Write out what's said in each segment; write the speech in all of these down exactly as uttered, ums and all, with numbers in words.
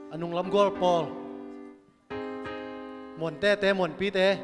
A nunglam gual pawl, muantete, muanpite.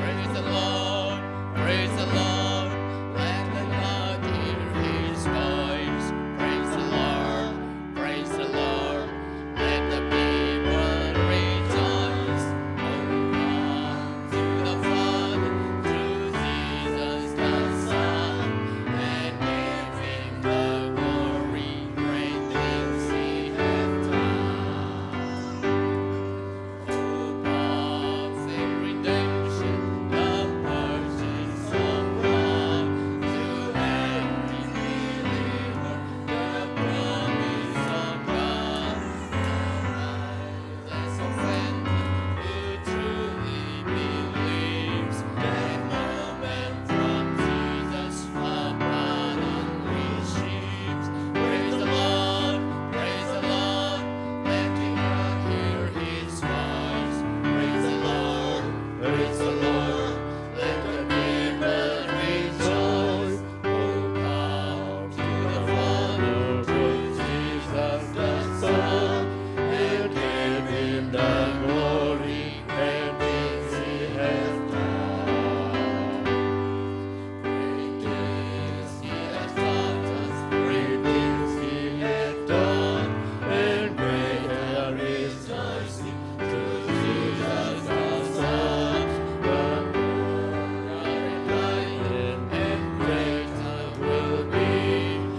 Praise the Lord, praise the Lord, let the Lord hear his voice. Praise the Lord, praise the Lord, let the people rejoice. Oh, come to the Father, to Jesus the Son, and give him the glory, great things he hath done. Praise the Lord, praise the Lord, let the earth hear his voice. Praise the Lord, praise the Lord, let the people rejoice. Oh, come to the Father, to Jesus the Son, and give him the glory, and things he has done. Great things he has taught us, great things he has done, and greater is thy sin to Jesus the Son. The Lord enlightened, and greater will be.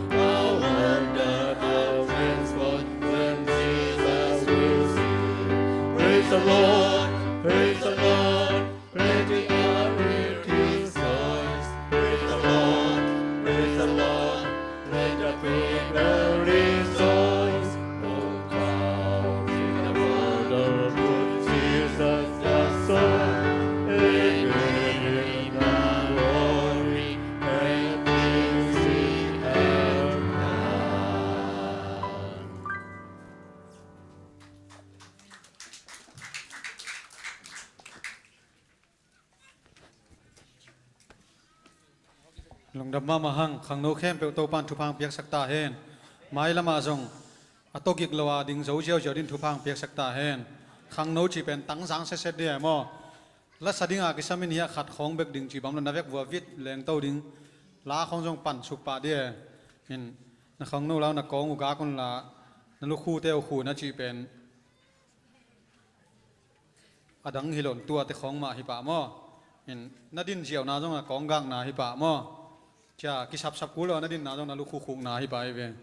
How wonder, how transport when Jesus we see. Praise the Lord, praise the Lord. Let the earth hear his voice. Praise the Lord, praise the Lord. Let the people rejoice. Oh, come to the Father, to Jesus the Son, and give him the glory, great things he hath done. Lungdam mahmah hang. Khangno khempeuh Topan thupha piaksak ta hen. Mailamah zong a tawgik lo a ding zo ziauziau ding thupha piaksak ta hen. Khangno cih pen tangzang setset ding e maw? Lasa dingah kisam in hiah khat khawng bek ding cih bang lo, na vek vua vit lengto ding. La khawng zong pansuk pah ding e. In, na khangno la uh na kawng uh gak un la, na lukhute uh khu na cih pen a dang hi lo in tuate khawng mah hi pah maw? In, na din ziauna zong a kawng gakna hi pah maw? Cia kisapsap kul lo, na dinna zong na lukhu khukna hi pah hi ve.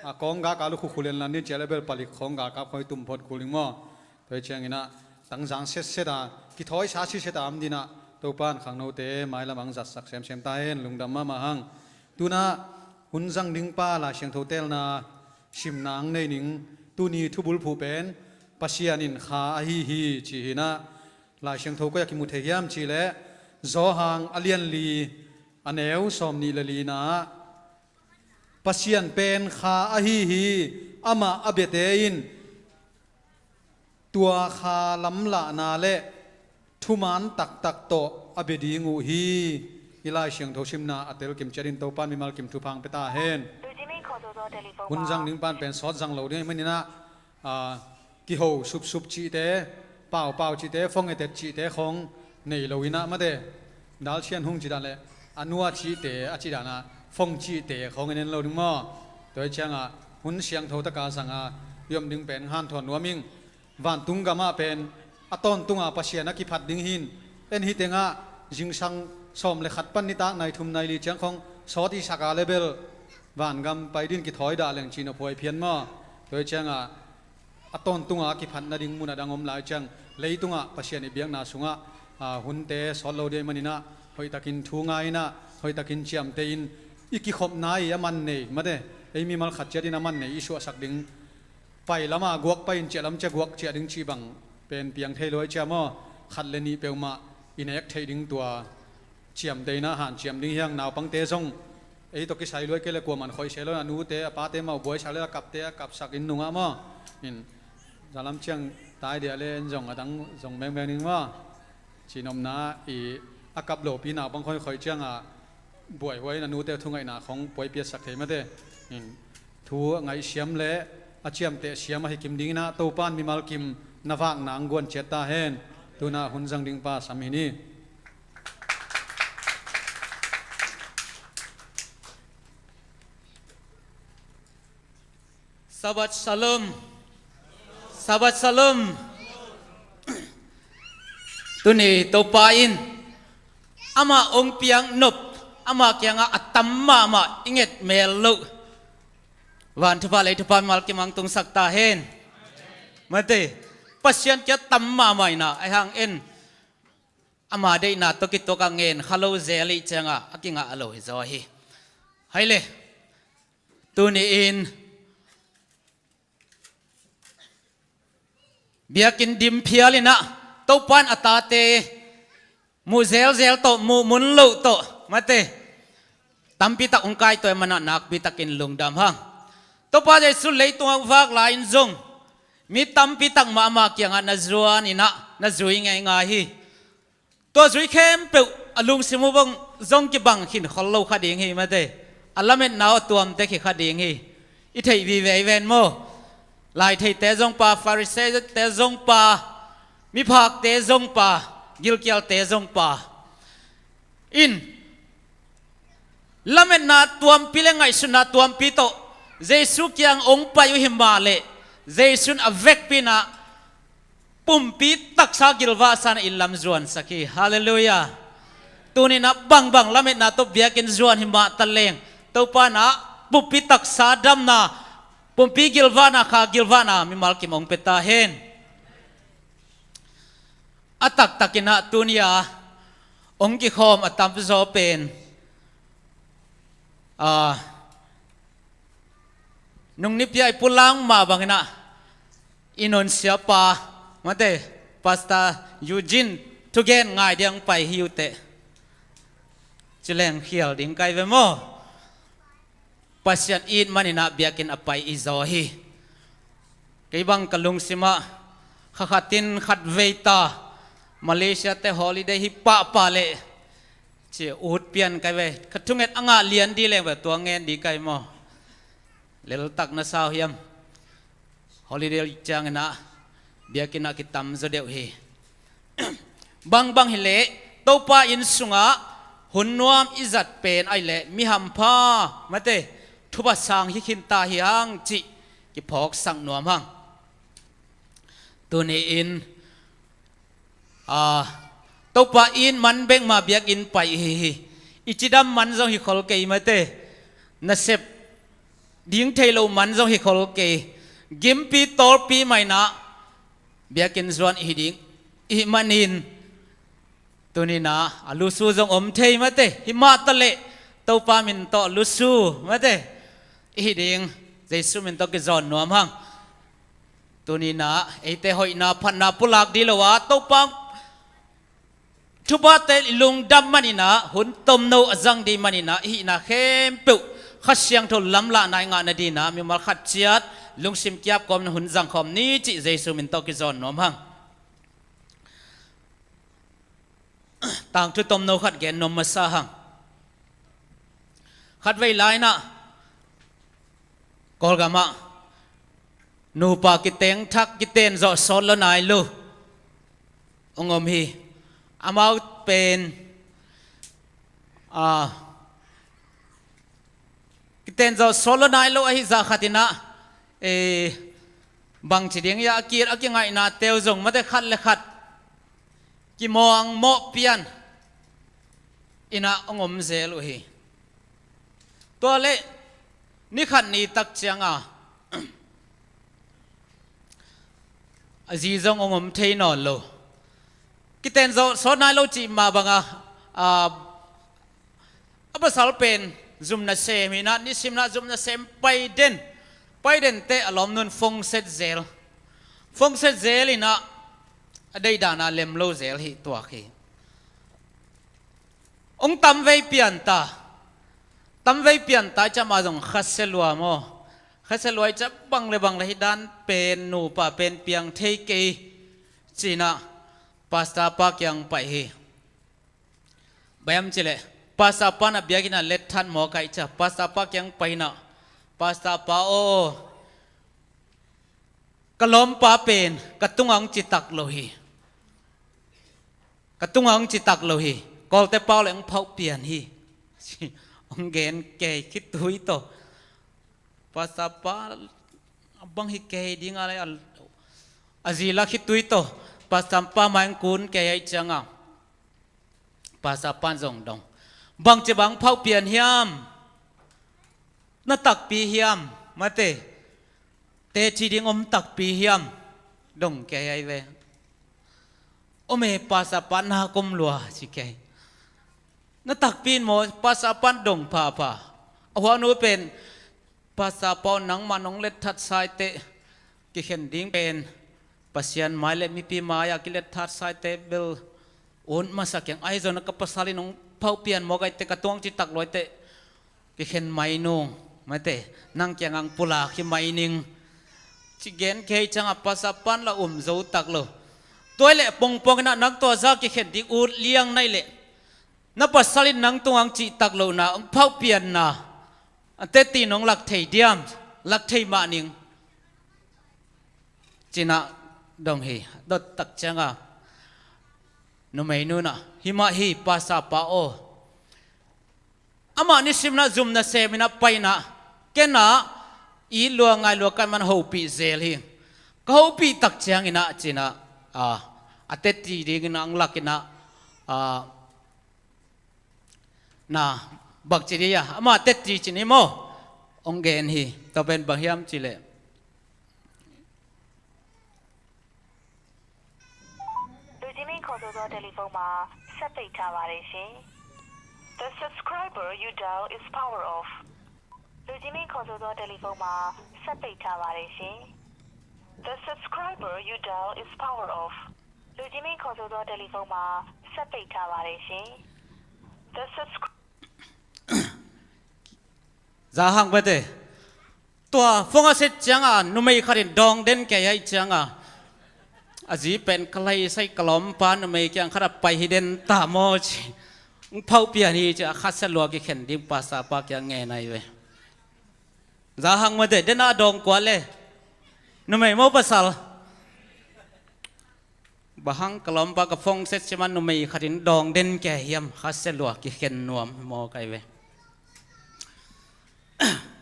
A kawng gak a lukhu khu lianlan din cia le bel palik khawng gak kap khawng i tum phot kul ding maw? Tua hi ciangin ah tangzang setset a kithawisa siset a om dinah Topan khangnote mailam ang zatsak semsem ta hen. Lungdam mahmah hang. Tunah hun zang ding pa Lai Siangtho telna simna ang nei ning. Tuni thubulphuh pen Pasian in kha ahi hi ci hinah Lai Siangtho koi a kimu thei hiam cihleh Johan a lian li a neu sawm nih le lina ah Pasian pen kha ahi hi. Amah a biate in tua kha lamlahna le thuman taktak tawh a bia ding uh hi. I Lai Siangtho simna a telkim ciat in Topan mimal kim thupha ang pia ta hen. Hun zang ding pan pen sawt zang lo ding ahih maninah, aa, kiho supsup cihte, paupau cihte, phone etet cihte khawng nei lo in ah mate, dalsian hung ci dan le a nua cihte a ci dan ah fong cihte khawng en en lo ding maw? Tua hi ciangah hun siangtho taka zanga i om ding pen hanthawn nuam ing. Vantung gamah pen a tawntunga Pasian a kiphat ding hi in, en hi tengah zingsang sawm le khat pan nitak nai thum nai li ciang khawng sawt i sak a le bel vangam pai ding kithawi dah leng ci nop huai phian maw? Tua hi ciangah a tawntunga a kiphat nading mun a dang om lai ciang leitungah Pasian i biakna sungah, aa, hunte sawt lo dih ahih maninah hoihtakin thu ngai inah hoihtakin ciamteh in i kikhopna i a man nei mate, ei mimal khat ciatin a man nei i suahsak ding pai lama guak pai in ciah lam ciah guak ciah ding cih bang pen piang thei lo ai ciam aw. Khat le nih peuhmah i nek theih ding tua ciamteh inah hanciam ding hi hang. Naupangte zong ei tawh kisai luai kei le kuaman khoih se lo inah nute a pate mah uh buaisak le a kapte a kapsak inn nungah maw? In zalam ciang tai dia le en zong a dang zong bengbeng ding maw? Cihnopna i a kap lopi naupang khawng i khoih ciangah buaihuai in a nute uh thungaihna khawng puaipiatsak thei mate. In thu a ngaihsiam le a ciamteh siam ahi kim ding inah Topa in mimal kim na vak nang guan ciat ta hen. Tunah hun zang ding pa sam hi ni. Shabbat Shalom. Shabbat Shalom. Tuni Topa in amah ong piang nop, amah kiangah a tam mahmah i nget mel loh van thupha lei thupha mimal kimang tungsak ta hen. Mate, Pasian kia tam mahmah inah ai hang en ama deihna tawh kituak a ngen kha lo zel ih cianga a kingah a lo hi zaw hi. Hai le, tuni-in biakinn dim phial inah Topa in a tate muh zelzel tawh muh mun loh tawh mate tampitak ong kaituah manah nakpitakin lungdam hang. Topa Jesu leitungah vak lai-in zong mi tampitak mah ama kiangah na zuan inah na zui ngeingai hi. Tua zui khempeuh a lungsim uh bang zong kibang khin khol lo kha ding hi mate. A lametna uh a tuamte khi kha ding hi. I theih vive i ven maw? Laitheite zong pa, Pharisee-te zong pa, miphakte zong pa, gilkialte zong pa in lametna tuampi le ngaihsutna tuampi tawh Jesu kiang ong pai uh hi mah leh Jesu in a vekpi inah pumpi taksa gilvahsa na in lam zuansak hi. Halleluiah. Tuni inah bangbang lametna tawh biakinn zuan hi mah taleng Topa inah pumpi taksa damna, pumpi gilvahna kha gilvahna mimal kim ong pia ta hen. A taktak inah tuni a ong kikhawm a tamzaw pen, a, nung nipi a i pulang mah bang inah i nunsiapa mate Pastor Eugene thugen ngai ding pai hi uh teh. Ci leng khial ding kai ve maw? Pasian it man inah biakinn a pai i zaw hi. Kei bang ka lungsimah kha khatin khat vei ta Malaysia te holiday hi pahpah leh ci ut pian kai ve. Ka thunget a ngah lian di leng ve tua ngen di kai maw? Leltak na sau hiam? Holiday ciang inah biakinn ah kitam zaw deuh hi. Bangbang hileh Topa inn sungah hun nuam i zat pen ahih leh mi hampha mate thupha sang hi khinta hi hang cih kiphawksak nuam hang. Tuni-in, a, Topa inn man bek mah biakinn pai i hi hi. I cidam man zong hi khol kei mate. Nasep ding thei lo man zong hi khol kei. Gimpi tawlpi mah inah biakinn zuan i hi ding i hih manin tuni inah a lusu zong om thei mate. Hi mah taleh Topa min tawh lusu mate i hi ding Jesu min tawh kizawn nuam hang. Tuni inah eite hoihna phatna pulak di lo a Topa thuphate i lungdam man inah hun tomno a zang di man inah i hihna khempeuh Kha Siangtho lamlahna i ngahna dinah mimal khat ciat lungsim kiapkawmna hun zangkhawm ni cih Jesu min tawh kizawn nuam hang. Tangthu tomno khat gen nuam masa hang. Khatvei lai inah Kawlgamah nupa kiteng thak kiten zawh sawt lo nai lo ong om hi. Amau pen, ah, kitenzawh sawt lo nai lo ahi zah khat in ah, eh, bangci ding hiam a ki, a kingaihna teu zong mate khat le khat kimuang mawh pian in ah hong om zel uh hi. Tua leh ni khat ni tak ciang a, a zi zong hong om thei nawn lo. Kitenzawh sawt nai lo cih mah bang a, a, a pasal pen zum nasem hi in ah, nisim in ah zum nasem pai den, pai den teh a lawmnu in phone set zel, phone set zel in ah a deih dan a lem lo zel hi tuak hi. Hong tamvei pian ta. Tamvei pian ta i cih mah zong khasia lua maw? Khasia lua i cih bang le bang le hih dan pen nupa pen piang thei kei ci in ah pastor pa kiang pai hi. Bang hiam cih leh pastor pa in ah biakinn ah letthat mawk a i cih, pastor pa kiang pai in ah, "Pastor pa aw, ka lawmpa pen ka tungah hong citak lo hi. Ka tungah hong citak lo hi. Kawlte pau leh hong phauh pian hi." Hong gen kei khitui tawh. Pastor pa a bang hi kei ding a leh a, a zi la khitui tawh. Pastor pa mai hong kun kei a i ciang a, pastor pa in zong dong. "Bangci bang phauh pian hiam? Na takpi hiam? Mate, teci ding om takpi hiam?" Dong kei ahi ve. "Om e, pastor pa, na kom lua," ci kei. "Na takpi in maw?" Pastor pa in dong phapha. A huahnu pen, "Pastor pa aw, nangmah nong letthat sa i teh, kikhen ding pen Pasian mai le mipi mai-ah kiletthat sa i teh bel ut masa keng, ahi zongin ka pasal in hong phauh pian mawk a i teh, ka tungah hong citak lo a i teh, kikhen mai nung, mate, nang kiangah hong pulak hi mai ning," ci gen kei ciang a, pastor pa in la um zo tak lo. "Tua hi leh pongpong in ah nang tua zah kikhen ding ut liang na hih leh, na pasal in nang tungah hong cihtak lohna, hong phauh pianna, a teci in hong lak thei diam? Lak thei mah ning," ci in ah dong hi. Dot tak ciang a numeinu in ah, "Hi mah hi, pastor pa aw. Amah nisim in ah zum nasem in ah pai in ah, ken ah it lua ngai lua ka hih man hopih zel hi. Ka hopih tak ciang in ah," ci in ah, a, a teci ding in ah hong lak in ah, a, "Na, bangci ding hiam? Amah teci ci ni maw?" hong gen hi. Tua pen bang hiam cih leh, လူကြီးမင်းခေါ်ဆိုသောတယ်လီဖုန်းမှာ ဆက်ပိတ်ထားပါတယ်ရှင်။ The subscriber you dial is power off. လူကြီးမင်းခေါ်ဆိုသောတယ်လီဖုန်းမှာ ဆက်ပိတ်ထားပါတယ်ရှင်။ The subscriber you dial is power off. လူကြီးမင်းခေါ်ဆိုသောတယ်လီဖုန်းမှာ ဆက်ပိတ်ထားပါတယ်ရှင်။ The subscri- Za hang bete. Tua phone a set ciang a numei khat in dawng den kei a i ciang a, a zi pen, "Ka lai sai, ka lawmpa numei kiang khat a pai hi den ta maw," ci. "Hong phauh pian hi," ci a, khasia lua kikhen ding pastor pa kiang ngen ahi ve. Za hang mate, den a dawng kua le? Numei maw pasal? "Bang hang ka lawmpa, ka phone set cih man numei khat in dawng den kei hiam?" Khasia lua kikhen nuam mawk ahi ve.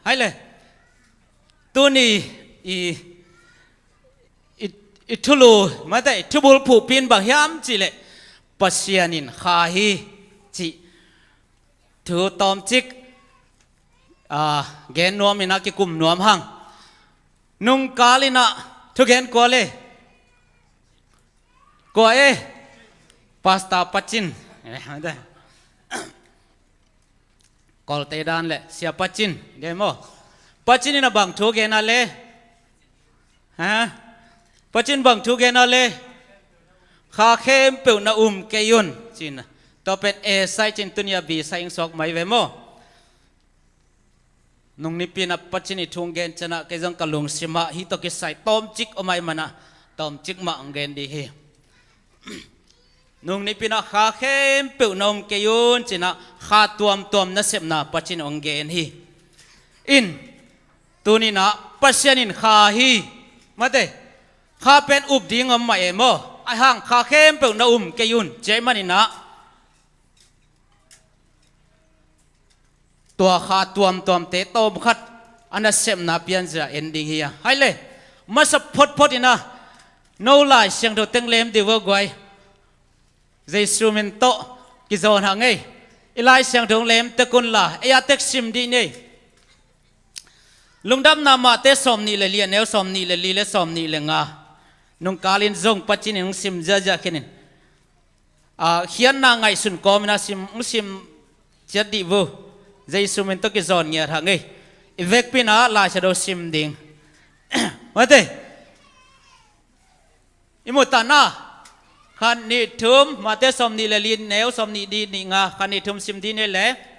Hai le, tuni i, i, i thulu, mate, i thubulphuhpi in bang hiam cih leh, "Pasian in kha hi," cih thu tawmcik, a, gen nuam in ah kikum nuam hang. Nungkal in ah thugen kua le? Kua e? Pastor Pacin. Kawlte dan le Sia Pacin, gen maw? Pacin in ah bang thu gen a le? Ha? Pacin bang thu gen a le? "Kha khempeuh na um kei un," ci in ah. Tua pen A side ci in, tuni a B side hong suak mai ve maw? Nung nipi in ah Pacin i thu hong gen ciang ah kei zong ka lungsim ah hih tawh kisai tawmcik om ahih man ah tawmcik mah hong gen ding hi. Nung nipi in ah "Kha khempeuh na um kei un," ci in ah kha tuamtuam nasepna Pacin hong gen hi. In, tuni in ah "Pasian in kha hi," mate, kha pen up ding om mah e maw? Ahi hang kha khempeuh na um kei un, ci ahih manin ah tua kha tuamtuamte tawmkhat a nasepna pianzia en ding hi a. Hai le, masa photphot in ah no Lai Siangtho teng lem dih vo guai. Jesu min tawh kizawn hang ei. I Lai Siangtho lem tek un la, ei a tek sim dih ni ei. Lungdamna Mate sawmnih le li, a neu sawmnih le li le sawmnih le nga. Nungkal in zong pacin in hong sim ziahziah khin in. A, khiatna ngaihsun kawm in ah sim, hong sim ciat dih vo. Jesu min tawh kizawn ngiat hang ei. I vekpi in ah Lai Siangtho sim ding. Mate. I mu ta na. Khat, nih, thum, Mate sawmnih le li, neu sawmnih, nih, nih, nga, khat, nih, thum sim dih ni le.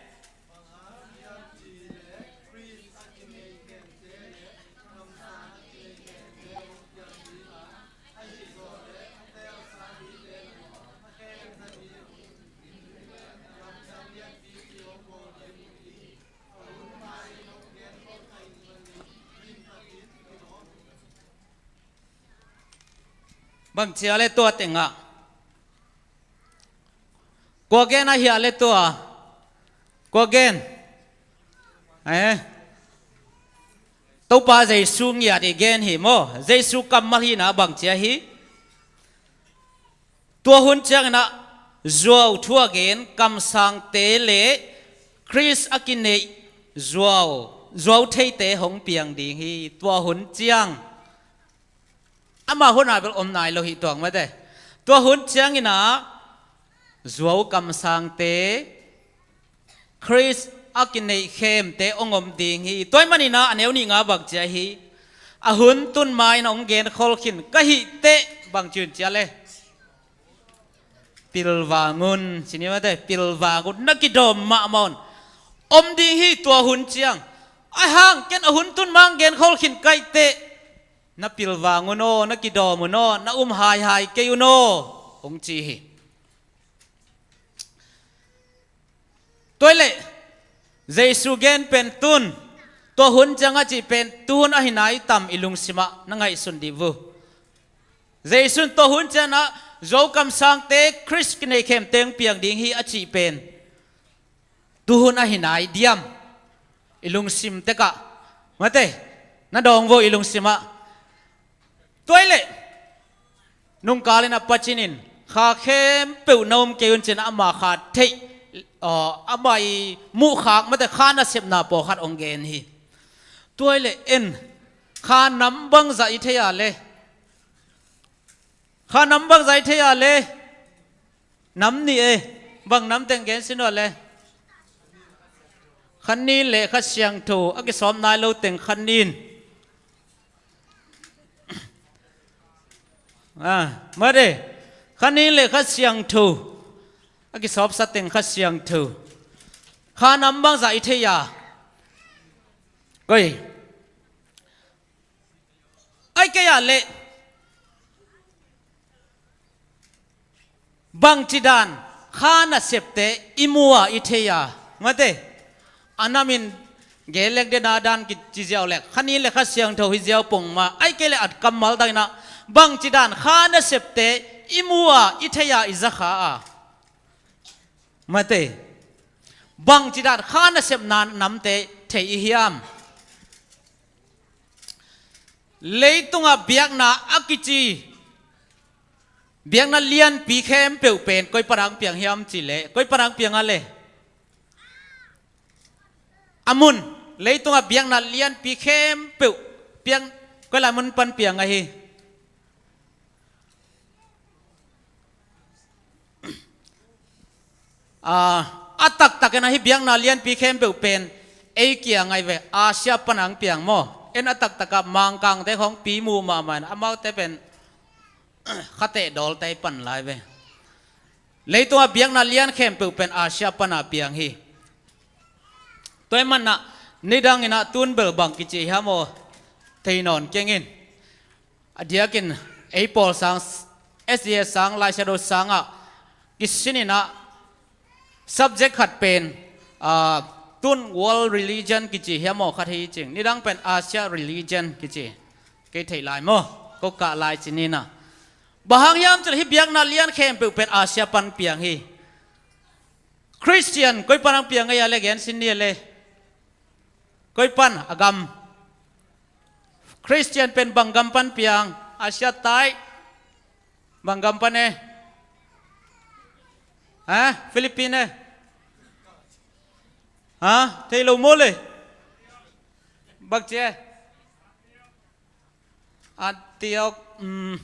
Bang ci a le tua tengah. Kua gen a hia le tua. Kua gen. Eh. Topa Jesu ngiat i gen hi maw. Jesu kammal hi na bang ci a hi. Tua hun ciangin ah zuau thu a gen kamsangte le Khrist a kineih zuau, zuau theite hong piang ding hi. Tua hun ciang. Ama hun a bel om nai lo hi tuang mate. Tua hun ciangin ah zuau kamsangte, Khrist a kineih khemte hong om ding hi. Tua ahih manin ah a neu nih nga bang ci a hi. A hun tun ma-in hong genkhol khin ka hih teh bang ci un ci a le. Pilvang un, ci ni mate, pilvang un, na kidawm mahmah un. Om ding hi tua hun ciang. Ahi hang ken a hun tun ma-in genkhol khin ka hih teh. Na pilvang un aw, na kidawm un aw, na um haihai kei un aw, hong ci hi. Tua hi leh, Jesu gen pen tun, tua hun ciang a cih pen, tuhun ahi nai tam i lungsimah na ngaihsun dih vo. Jesu in tua hun ciang ah, zuau kamsangte Khrist kineih khemte hong piang ding hi a cih pen. Tuhun ahi nai diam. I lungsim tekah. Mate, na dawng vo i lungsimah. Tua hi leh. Nungkal in a pacin in. Kha khempeuh na um kei un ci-in ama kha theih. Aw, ama i muhkhak mate kha nasepna pawlkhat hong gen hi. Tua hi leh en. Kha nam bangzah i thei a le. Kha nam bangzah i thei a le. Nam nih e. Bang nam teng gen sin uh a le. Kha nin le kha siangtho. A kisawm nai lo teng kha nin. Ah, mate. Kha nin le kha siangtho. A kisawpsa teng kha siangtho. Kha nam bangzah i thei a. Koi. Ai kei a le. Bangci dan kha nasepte i mu a i thei a. Mate. A nam in gelek dena dan kici ziau lek. Kha nin le kha siangtho hi ziau pong ma. Ai kei le at kammal dang in a. Bangci dan kha nasepte i mu a i thei a i za kha a. Mate. Bangci dan kha nasepna namte thei i hiam. Leitungah biakna a kici. Biakna lianpi khempeuh pen koi panang piang hiam ci le. Koi panang piang a le. A mun. Leitungah biakna lianpi khempeuh. Piang koi lai mun pan piang ahi. A, a taktak in ahi biakna lianpi khempeuh pen ei kiang ahi ve, Asia pan ang piang maw? En a taktak a Mangkangte khawng pi mu mahmah in amaute pen khateh dawlte pan lai ve. Leitungah biakna lian khempeuh pen Asia pan a piang hi. Tua ahih manin ah nidang in ah tun bel bang kici hiam aw thei nawn keng in. A diakin ei pawl sang, S D A sang, Lai Siangtho sangah kisin in ah subject khat pen, ah, tun world religion kici hiam aw khat hi cing. Nidang pen Asia religion kici. Kei theih lai maw? Ko kah lai ci ni na. Bang hang hiam cih leh hih biakna lian khempeuh pen Asia pan piang hi. Khristian koi pan hong piang ei a le gen sin ni a le. Koi pan a gam. Khristian pen bang gam pan piang, Asia tai. Bang gam pan e. Ha? Philippine. Ha? Thei lo maw le. Bang ci e. Antioch, um,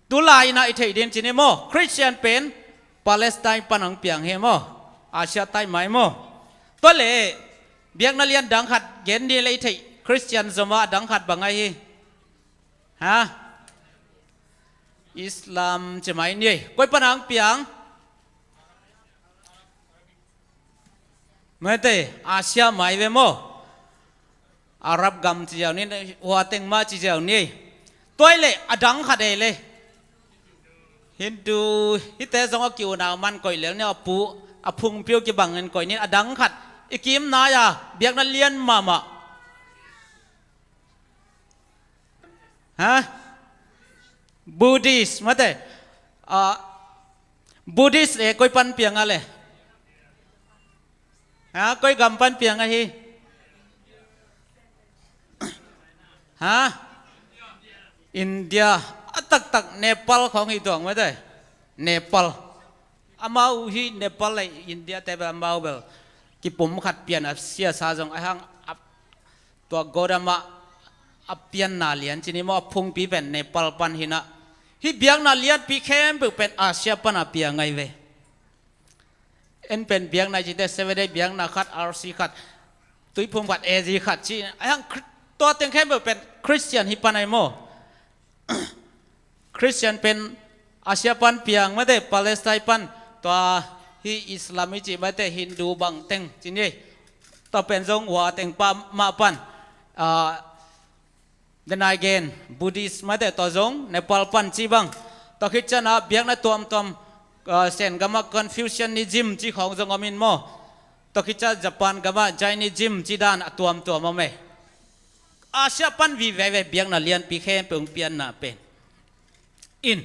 tulai in ah i theih ding ci ni maw? Khristian pen Palestine pan hong piang hi maw? Asia tai mai maw? Tua leh biakna lian dang khat gen ni le i theih Khristian zom a dang khat bang ahi hi. Ha? Islam ci mai ni. Koi pan hong piang? Mate, Asia mai ve maw? Arab gam ci ziau ni, hua teng mah ci ziau ni. Tua leh a dang khat ei le. Hindu, hihte zong a ki-unau man koih lel ni, a pu, a phungpi uh kibang in koih ni, a dang khat. I kim nai a, biakna lian mahmah. Ha? Buddhist, mate. Ah, Buddhist e koi pan piang a le. Ha, koi gam pan piang ahi. Ha? India. A taktak Nepal khawng hi tuang mate. Nepal. Amau hi Nepal le India te bel amau bel kipum khat pian a siasa zong a hang a, tua Gautama a pianna lian ci ni maw, a phungpi pen Nepal pan hi na. Hih biakna lianpi khempeuh pen Asia pan a piang ahi ve. En pen biakna i cite Seventh Day biakna khat, R C khat, Tuiphum khat, A Z khat ci a hang Khri-, tua teng khempeuh pen Khristian hi pan ahi maw? Khristian pen Asia pan piang mate, Palestine pan, tua hih Islam i cih mate, Hindu bang teng ci ni. Tua pen zong hua teng pa mah pan. Ah, then again, Buddhist mate, tua zong Nepal pan ci bang. Tua khit ciangin ah biakna tuamtuam, ah, Sen gam ah Confucianism ci khawng zong om in maw? Tua khit ciang Japan gam ah Jainism ci dan a tuamtuam om e. Asia pan vive ve biakna lianpi khempeuh hong pianna pen. In,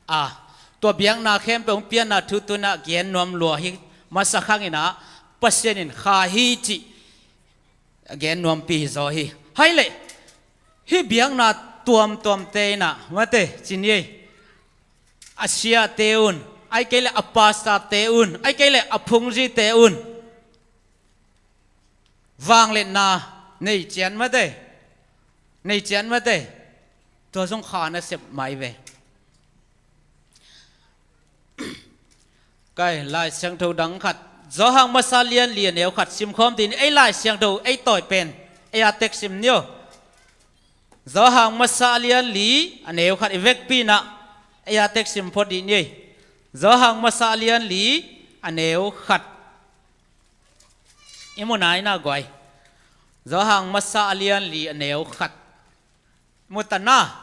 a, tua biakna khempeuh hong pianna thu tu-in ah gen nuam lua hi masa khang in ah, Pasian in kha hi cih gen nuampi hi zaw hi. Hai leh, hih biakna tuamtuamte in ah, mate, ci ni ei. A siate un, ahih kei leh a pastorte un, ahih kei leh a phungzite un. Vangliatna nei cian mate. Nei cian mate. Tua zong kha nasep mai ve. Kai, Lai Siangtho dang khat. Johan masa lian li a neu khat simkhawm dih ni. Ei Lai Siangtho, ei tawi pen. Ei a tek sim ni aw. Johan masa lian li a neu khat i vekpi in ah. Ei a tek sim phot dih ni. Johan masa lian li a neu khat. I mu nai na guai. Johan masa a lian li a neu khat. Mu ta na.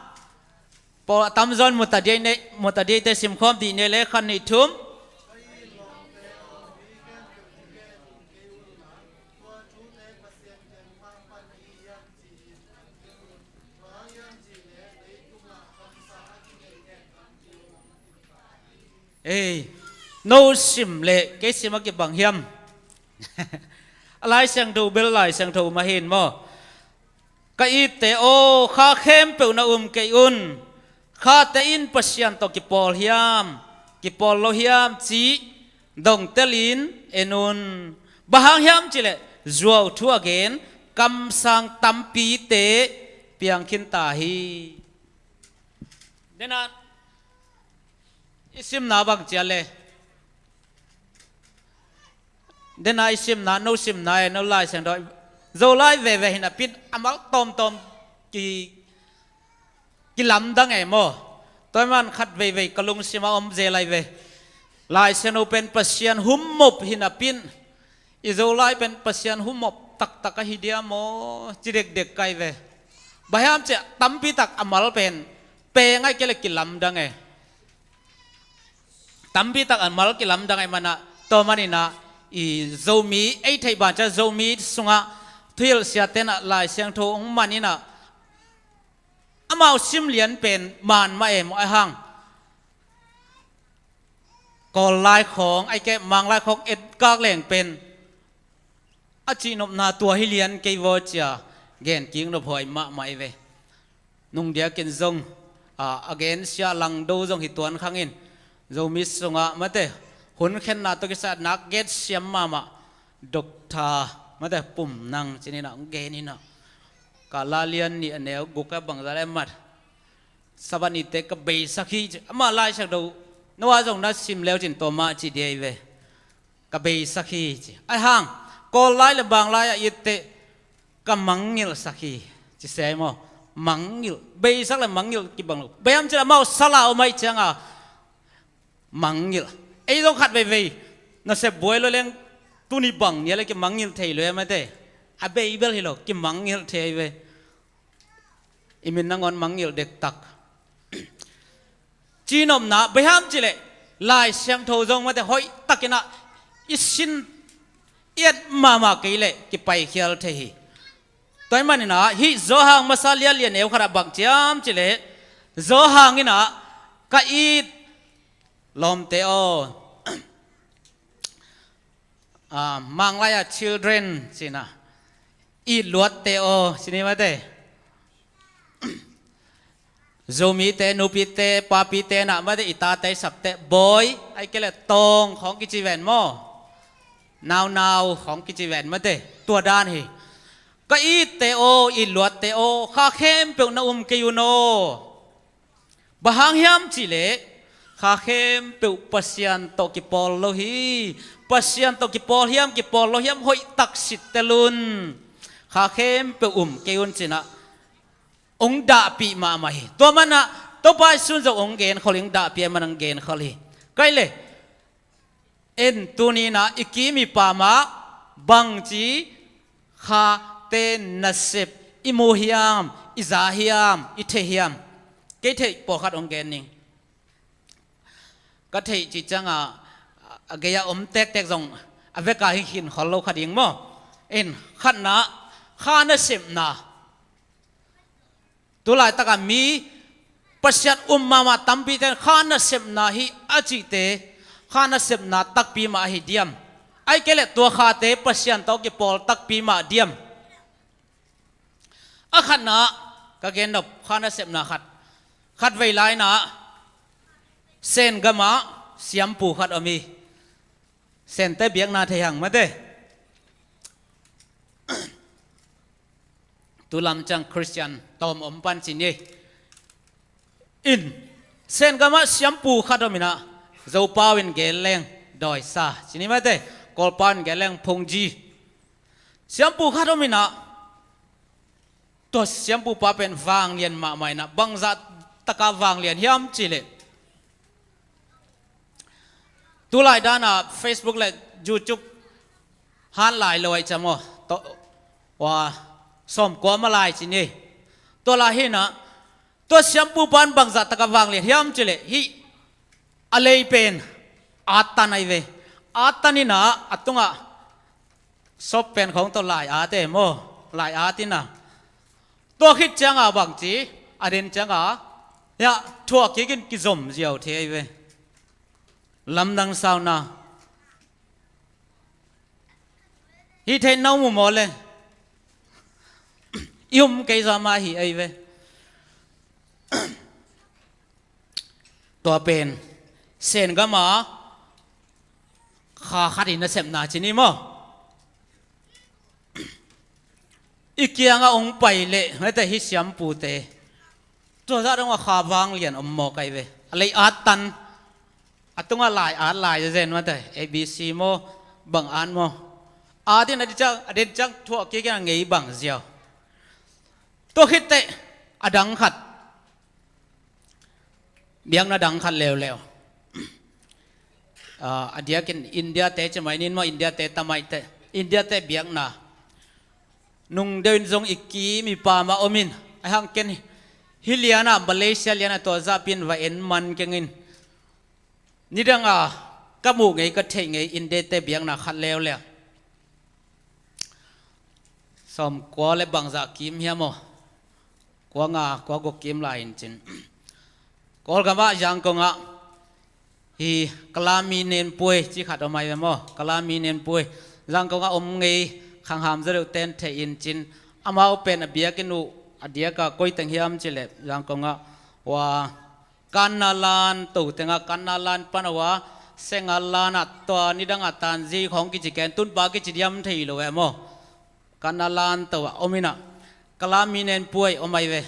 Pawl a tamzaw in mu ta dih ne, mu ta dih te simkhawm dih ne le khat nih thum. Ei, no sim le kei sim a kibang hiam? A Lai Siangtho bel Lai Siangtho mah hi in maw? Ka itte aw, kha khempeuh na um kei un. Khate in Pasian tawh kipawl hiam, kipawl lo hiam cih dongtelin en un. Bang hang hiam cih leh zuau thu a gen kamsang tampite piang khin ta hi. Dena i simna bang ci a le. Dena i simna, no simna e, no Lai Siangtho. Zolai veve hi napi in a mal tawmtawm ki, kilamdang e maw? Tua man khat veivei ka lungsim ah om zel lai ve. Lai Siangtho pen Pasian hummop hi napi in, i Zolai pen Pasian hummop taktak ahi dia maw, ci dekdek kai ve. Bang hiam cih leh tampi tak a mal pen peng ahih kei leh kilamdang e. Tampi tak a mal kilamdang ahih manin ah, tua manin ah i Zomi, ei theih banah Zomi sungah thuhilh siate in ah Lai Siangtho hong man in ah, amau sim lian pen man mah e maw, ahih hang Kawl lai khawng, ai keh Mang lai khawng etkak leng pen a cihnopna tua hi lian kei vaw cia gen kik nop huai mahmah i ve. Nungdiakin zong a, a gensia langdo zong hi tuan khangin Zomi sungah mate hun khenna tawh kisai nak gensiam mahmah Doctor mate Pum Nang cininah hong geninah ka la lian nih a neu guk a bangza le mat Sabanite ka beisak hi ci. Amah laisiak do noah zong na sim leu cin tua mah ci dia i ve. Ka beisak hi ci. Ai hang Kawl lai le Bang lai a itte ka mangngilhsak hi ci se maw? Mangngilh, beisak le mangngilh kibang lo. Beiam ci le amau sala om aih cianga mangngilh. Ei zong khat veivei nasep buai lo leng tuni bang nia le kimangngilh thei lo e mate. A bei bel hi lo kimangngilh thei ve. I min nangawn mangngilh dektak. Cihnopna beiam ci le Lai Siangtho zong mate hoih takinah i sin i et mahmah kei le kipaikhial thei hi. Tua i maninah hih Zawhang masa lian lian eu khatah bang ciam ci le Zawhang inah ka it lawmte aw, a, Mang lai-ah children cina, it luatte aw cini mate. Zomite, nupite, papite nah mate i tate i sapte bawi ai kei le tawng khawng kici ven maw? Naunau khawng kici ven mate tua dan hi. Ka itte aw, it luatte aw, kha khempeuh na um kei un aw. Bang hang hiam ci le kha khempeuh Pasian tawh kipawl lo hi. Pasian tawh kipawl hiam kipawl lo hiam hoih tak sittel un. Kha khempeuh um kei un cinah hong dahpih mahmah hi. Tua manah Topa Jesuh zong hong genkhol hi, hong dahpih ahih manah hong genkhol hi. Kai le en tuninah i kim i pamah bangci khate nasep i mu hiam, i za hiam, i thei hiam? Kei theih pawlkhat hong gen ning. Ka theih cih cianga a gei-a om tektek zong a veka hi khin khol lo kha ding maw? In khatna kha nasepna. Tulaitaka mi Pasian um mahmah tampite in kha nasepna hi a cihte kha nasepna takpi mah ahi diam? Ai kei le tua khate Pasian tawh kipawl takpi mah diam? A khatna ka gennop kha nasepna khat. Khat vei lainah Sen gamah siampu khat om hi. Sente biakna thei hang mate. Tulam ciang Khristian tawm om pan cin hi. In Sen gamah siampu khat om inah Zopau in gen leng dawisa cini mate, Kawlpau in gen leng phungji. Siampu khat om inah tua siampu pa pen vanglian mahmah inah bangzah taka vanglian hiam ci le tulai dana Facebook le YouTube han lai lo ai cam aw. Tua sawmkua ma lai cini. Tua lai hinah tua siampu pan bangzah taka vanglian hiam ci le hih a lei pen attan ai ve. Attan inah a tungah sop pen khawng tawh lai ate maw? Lai at inah tua khit cianga bangci a den cianga hiah thuah kikin kizom ziau thei ai ve. Lamdang sauna. Hih theih na um uh maw le? I um kei zaw mah hi ei ve. Tua pen Sen gama kha khat in a sepna cini maw? I kianga ong pai leh mete hi siampute tua zah dong a kha vanglian om maw kai ve. A lei at tan a tunga lai at lai zen mate A B C maw bang at maw? At in a di ciang a den ciang thuah kik in a ngei bang ziau. Tua khitteh a dang khat biakna dang khat leuleu. A diakin India te cimai nin maw India te tamai te India te biakna nung deuhin zong i kim i pam a om in a hang ken hi liana Malaysia liana tua zahpin va en man kengin nidanga ka muh ngei ka theih ngei India te biakna khat leuleu. Sawm kua le bangzah kim hiam aw? Kua nga kua guk kim lai in cin Kawlgamah Zangkongah Hi, Kalami Nenpuai ci khat om ai ve maw? Kalami Nenpuai. Zangkong ah om ngei, khangham zaw deuh ten thei in cin. Amau pen a biakinn uh a diak a koi teng hiam cih leh Zangkong ah, ua, Kanna lan to teng ah, Kanna lan pan a ua, Sengal lan ah, tua nidang a tanzi khawng kici ken, tunpa kici diam thei lo ve maw? Kanna lan to ah om in ah, Kalami Nenpuai om ai ve.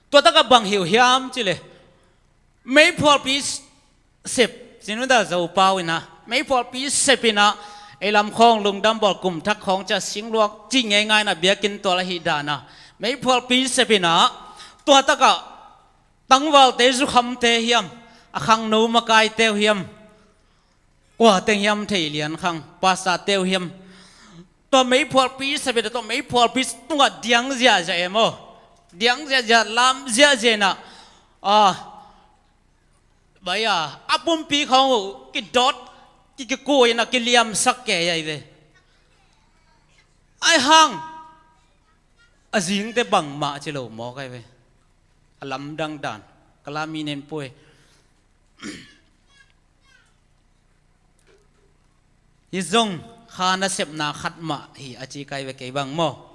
Tua tak ah bang hi uh hiam cih leh, meiphualpi sep, cin uh dah, Zopau in ah, meiphualpi sep in ah, ei lam khawng lungdam bawl, kum thak khawng ciah singluang cih ngeingai in ah, biakinn tual ahih dan ah, meiphualpi sep in ah, tua tak ah tangvalte, zukhamte hiam, a khangno makaite uh hiam, kua teng hiam, thei lian khang, pastorte uh hiam, tua meiphualpi sep in ah, tua meiphualpi tungah diang ziahziah e maw? Diang ziahziah, lam ziahziah in ah, a, bai a, a pumpi khawng uh kidot, ki, kikui in ah, kiliamsak kei ai ve. Ai hang, a zingte bangmah ci lo mawk ai ve. A lamdang dan, Kalami Nenpuai. Hi zong kha nasepna khat mah hi a ci kai ve kei bang maw?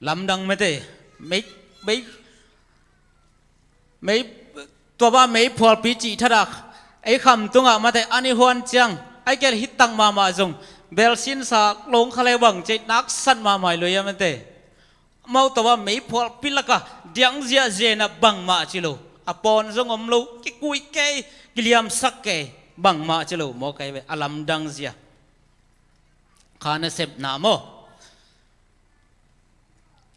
Lamdang mate, mei, mei, mei, tua bang meiphualpi cih thadah, ei kham tungah mate, an i huan ciang, ai kel hi tak mahmah zong, belsinsa lawng kha le bang cei naksat mahmah hi lo ia mate. Amau tua bang meiphualpi lakah diang ziahziah in ah, bangmah ci lo. A pawn zong om lo, kikui kei, kiliamsak kei, bangmah ci lo mawk ai ve, a lamdang zia. Kha nasepna maw?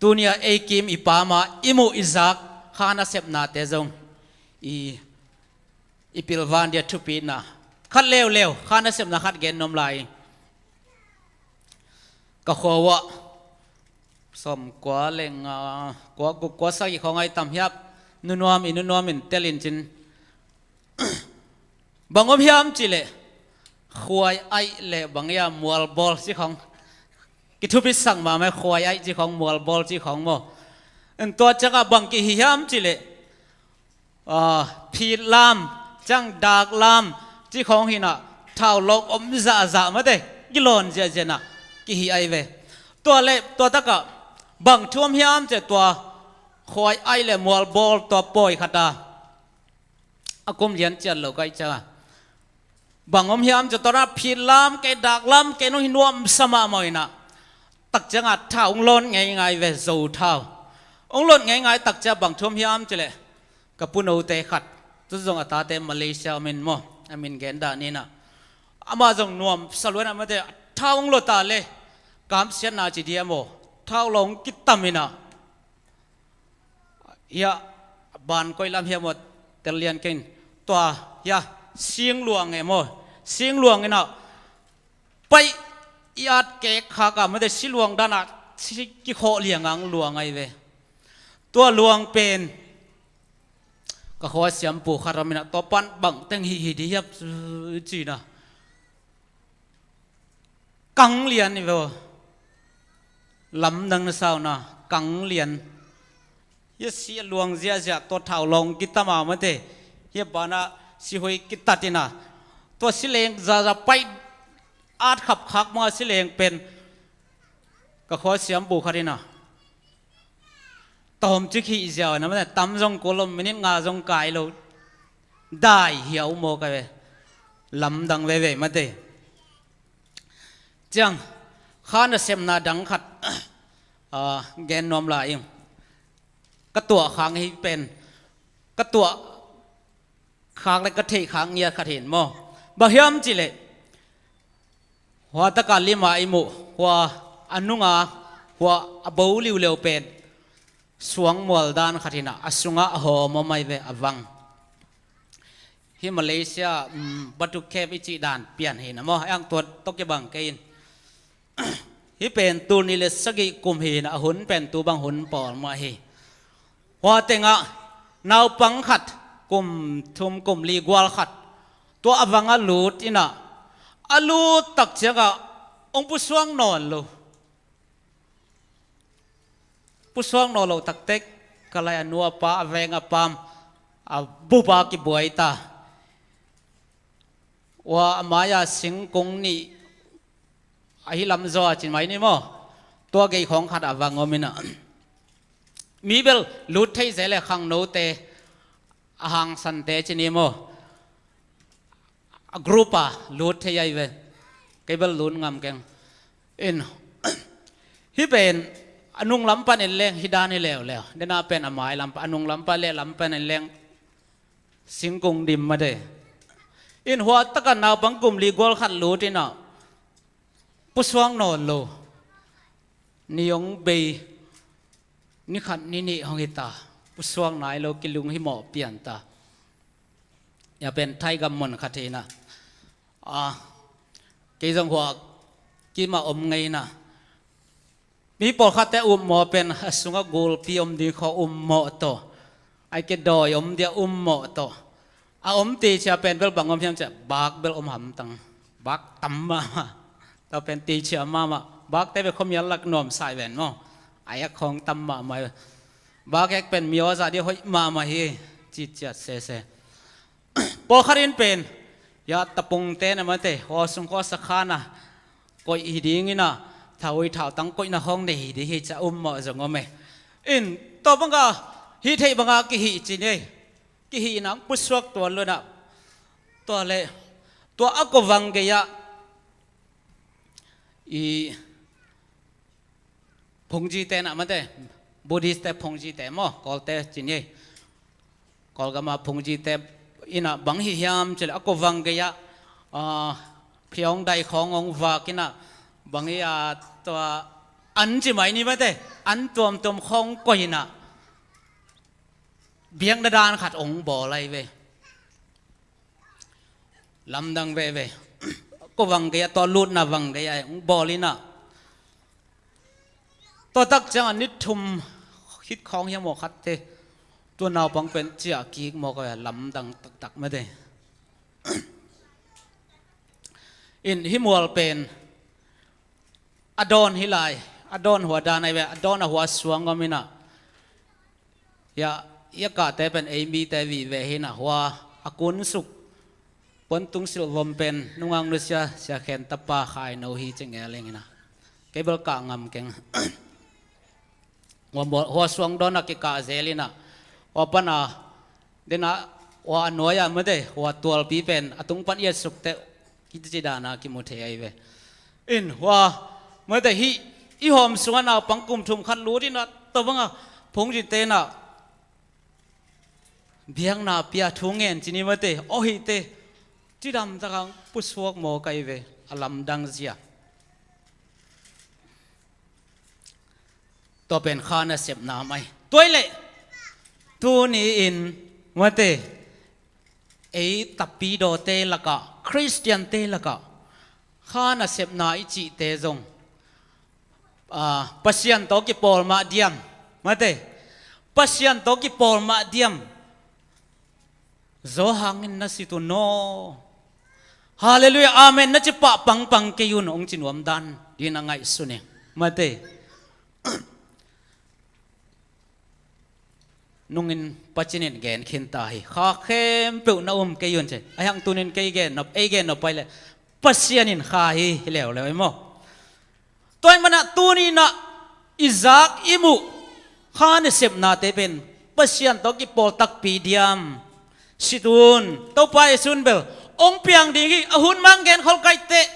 Tuni a ei kim i pam a i muh i zak kha nasepnate zong i, i pilvan dia thupitna khat leuleu, kha nasepna khat gen nuam lai. Ka khua uah sawmkua le nga, kua guk, kua sagih khawng ai tam hiam, nunuam in, nunuam in tel in cin. Bang om hiam cih leh, khuai aih le bang ia, mualbawl ci khawng, kithupitsak mahmah, khuai aih ci khawng, mualbawl ci khawng maw? En, tua ciangah bang kihi hiam cih leh, a, phitlam, ciang daklam ci khawng hi in ah, thau lawng om zahzah mate, kilawn ziahziah in ah kihi ai ve. Tua le tua tak ah bang thu om hiam cih leh, tua khuai aih le mualbawl tua pawi khat a, a kum lian ciat lo ka hih ciangah, bang om hiam cih leh, tua phitlam kei, daklam kei, nong hi nuamsa mahmah in ah, tak ciangah thau hong lawn ngeingai ve, Zo thau. Hong lawn ngeingai tak ciang bang thu om hiam cih leh, ka punote khat, tu zong a tate Malaysia om in maw, a min gen dah ni in ah, amah zong nuamsa lua in ah mate, thau hong lawn ta le kamsiatna ci diam aw, thau lawng kitam in ah, hia, ban koi lam hiam aw, tel lian kei in, tua, hia, singluang e maw, singluang in ah, paih i at kek khak a mate, siluang dan a, si kikhawh liang ang luang ai ve. Tua luang pen ka khua siampu khat om in ah, tua pan bang teng hih hi di hiam ci in ah, kang lian hi ve aw. Lamdang na sa uh na, kang lian. Hia, si a luang ziahziah, tua thau lawng kitam a mate, hia, ban ah sihoih kitat in ah, tua sileng zahzah paih at khapkhak mah, sileng pen ka khua siampu khat in ah, tawmcik hih ziau in ah mate, tam zong kul lo, minit nga zong kai lo, dai hiau mawk ai ve. Lamdang veve mate. Ciang, kha nasepna dang khat, a, gen nuam lai ing. Ka tuah khak hi pen, ka tuah khak le ka theih khak ngiat khat hi in maw? Bang hiam cih leh, hua tak a lim a i muh, hua a nung a, hua a bo liuleu pen suang mual dan khat hi in ah, a sungah a hawm om ai ve, a vang. Hih Malaysia, um, Batu Cave i cih dan pian hi in ah maw, a ang tua tawh kibang kei in. Hih pen tul nih le sagih kum hi in ah, a hun pen tu bang hun pawl mah hi. Hua teng ah naupang khat, kum thum kum li gual khat, tua a vang ah lut in ah, a lut tak ciangah hong pusuak nawn lo. Pusuak nawn lo taktek, ka lai a nu a pa, a veng a paam, a bupa kibuai ta. Ua a mai-a singkung nih ahi lam zaw a cin mai ni maw? Tua gei khawng khat a vang om inah, mi bel lut thei zel e, khangnote, a hangsante ci ni maw? A group a lut thei ahi ve. Kei bel lut ngam keng. In, hih pen a nung lam panin leng hih dan hi leuleu. Dena pen a mai lam pan, a nung lam pan le lam panin leng singkung dim mate. In, hua taka naupang kum li gual khat lut inah pusuak nawn lo. Ni hong bei, ni khat ni nih hong hi ta. Pusuak nai lo, kilung himawh pian ta. Hia pen Thaigam mun khat hi inah, a, kei zong hua kimah om ngei inah, mi pawlkhatte ummawh pen a sungah gulpi om ding khawng ummawh tawh, ai ke dawi om dia ummawh tawh. A om teicia pen bel bang om hiam ciah, bak bel om hamtang. Bak tam mahmah. Tua pen teicia mahmah. Bakte bel khuamial lak nuamsa hi ven maw? Ai a khawng tam mahmah hi. Bak ek pen mi aw zah dia hoih mahmah hi, ciciat sese. Pawlkhat in pen, ya, tapungte na mate, hua sung khua sakhan a koih hi ding inah, thaui thautang koihna hong nei hi ding hi ciah ummawh zong om e. In, tua banga hih theih banga kihih ci ni. Kihih inah pusuak tuan lo inah. Tua le, tua a ko vang gei-ah i phungzite na mate, Buddhist-te phungzite maw, Kawlte ci ni. Kawlgama phungzite inah bang hi hiam cih leh a ko vang gei-ah, a, phiawng dai khawng hong vak inah, bang hi a, tua an ci mai ni mate, an tuamtuam khawng koih inah, biakna dan khat hong bawl ahi ve. Lamdang veve. Ko vang gei-ah, tua lutna vang gei-ah hong bawl inah, tua tak ciangah ni thum khit khawng hiam aw khatte, tua naupang pen ciah kik mawk a, lamdang taktak mate. In, hih mual pen a dawn hi lai, a dawn hua dan ahi ve, a dawn a hua suang om inah. Ya, ya kahte pen ei mite vive hi inah, hua a kunsuk puantung silhvom pen nungak nusia Sia Khen tapa Khai No hi ci ngel ing inah. Kei bel kah ngam keng. Hua, hua suang dawn a kikah zel inah, hua pana, dena, hua a nuai-a mate, hua tualpi pen a tung pan i et suk teh, kici dana kimu thei ahi ve. In, hua mate, hih i hawm sungah naupang kum thum khat lut inah, tua banga phungzite inah biakna pia, thu ngen ci ni mate, aw hihte, cidam takah pusuak mawk ahi ve, a lamdang zia. Tua pen kha nasepna mai. Tua hi leh, tuni-in mate, ei tapidawte lakah, Khristiante lakah kha nasepna i cihte zong, a, Pasian tawh kipawl mah diam? Mate, Pasian tawh kipawl mah diam? Zo hangin na sit un aw. Halleluiah, amen na ci pah pangpang kei un, hong ci nuam dan dingin a ngaihsun ing. Mate, nungin Pasian in gen khin ta hi. Kha khempeuh na um kei un ci. Ahi hang tuni-in kei gen nop, ei gen nop pai leh Pasian in kha hi, hi leuleu hi maw? Tua ahih manin tuni-in i zak i muh kha nasepnate pen Pasian tawh kipawl takpi diam? Sit un, Topa Jesu in bel hong piang ding hi, a hun mang gen khol kei teh,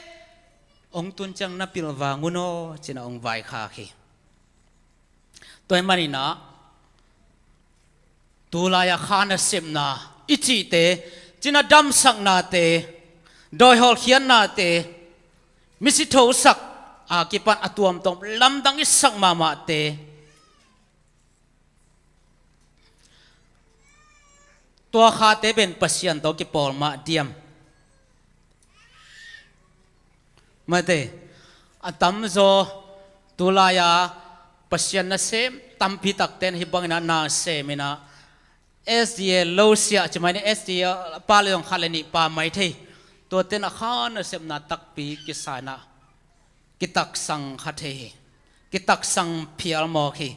hong tun ciang na pilvang un aw, ci-in hong vaikhak hi. Tua ahih manin tulai-a kha nasepna i cihte, cina damsaknate, dawi hawlkhiatnate, misi thosak a kipan a tuamtuam lamdang i sak mahmahte, tua khate pen Pasian tawh kipawl mah diam? Mate, a tamzaw tulai-a Pasian nasem tampi takte in hih bangin a nasem in a, S D A lo siah ci mai ni, S D A pa le zong khat le nih pa mai thei. Tuate in a kha nasepna takpi kisa in a, kitaksang kha thei hi. Kitaksang phial mawk hi.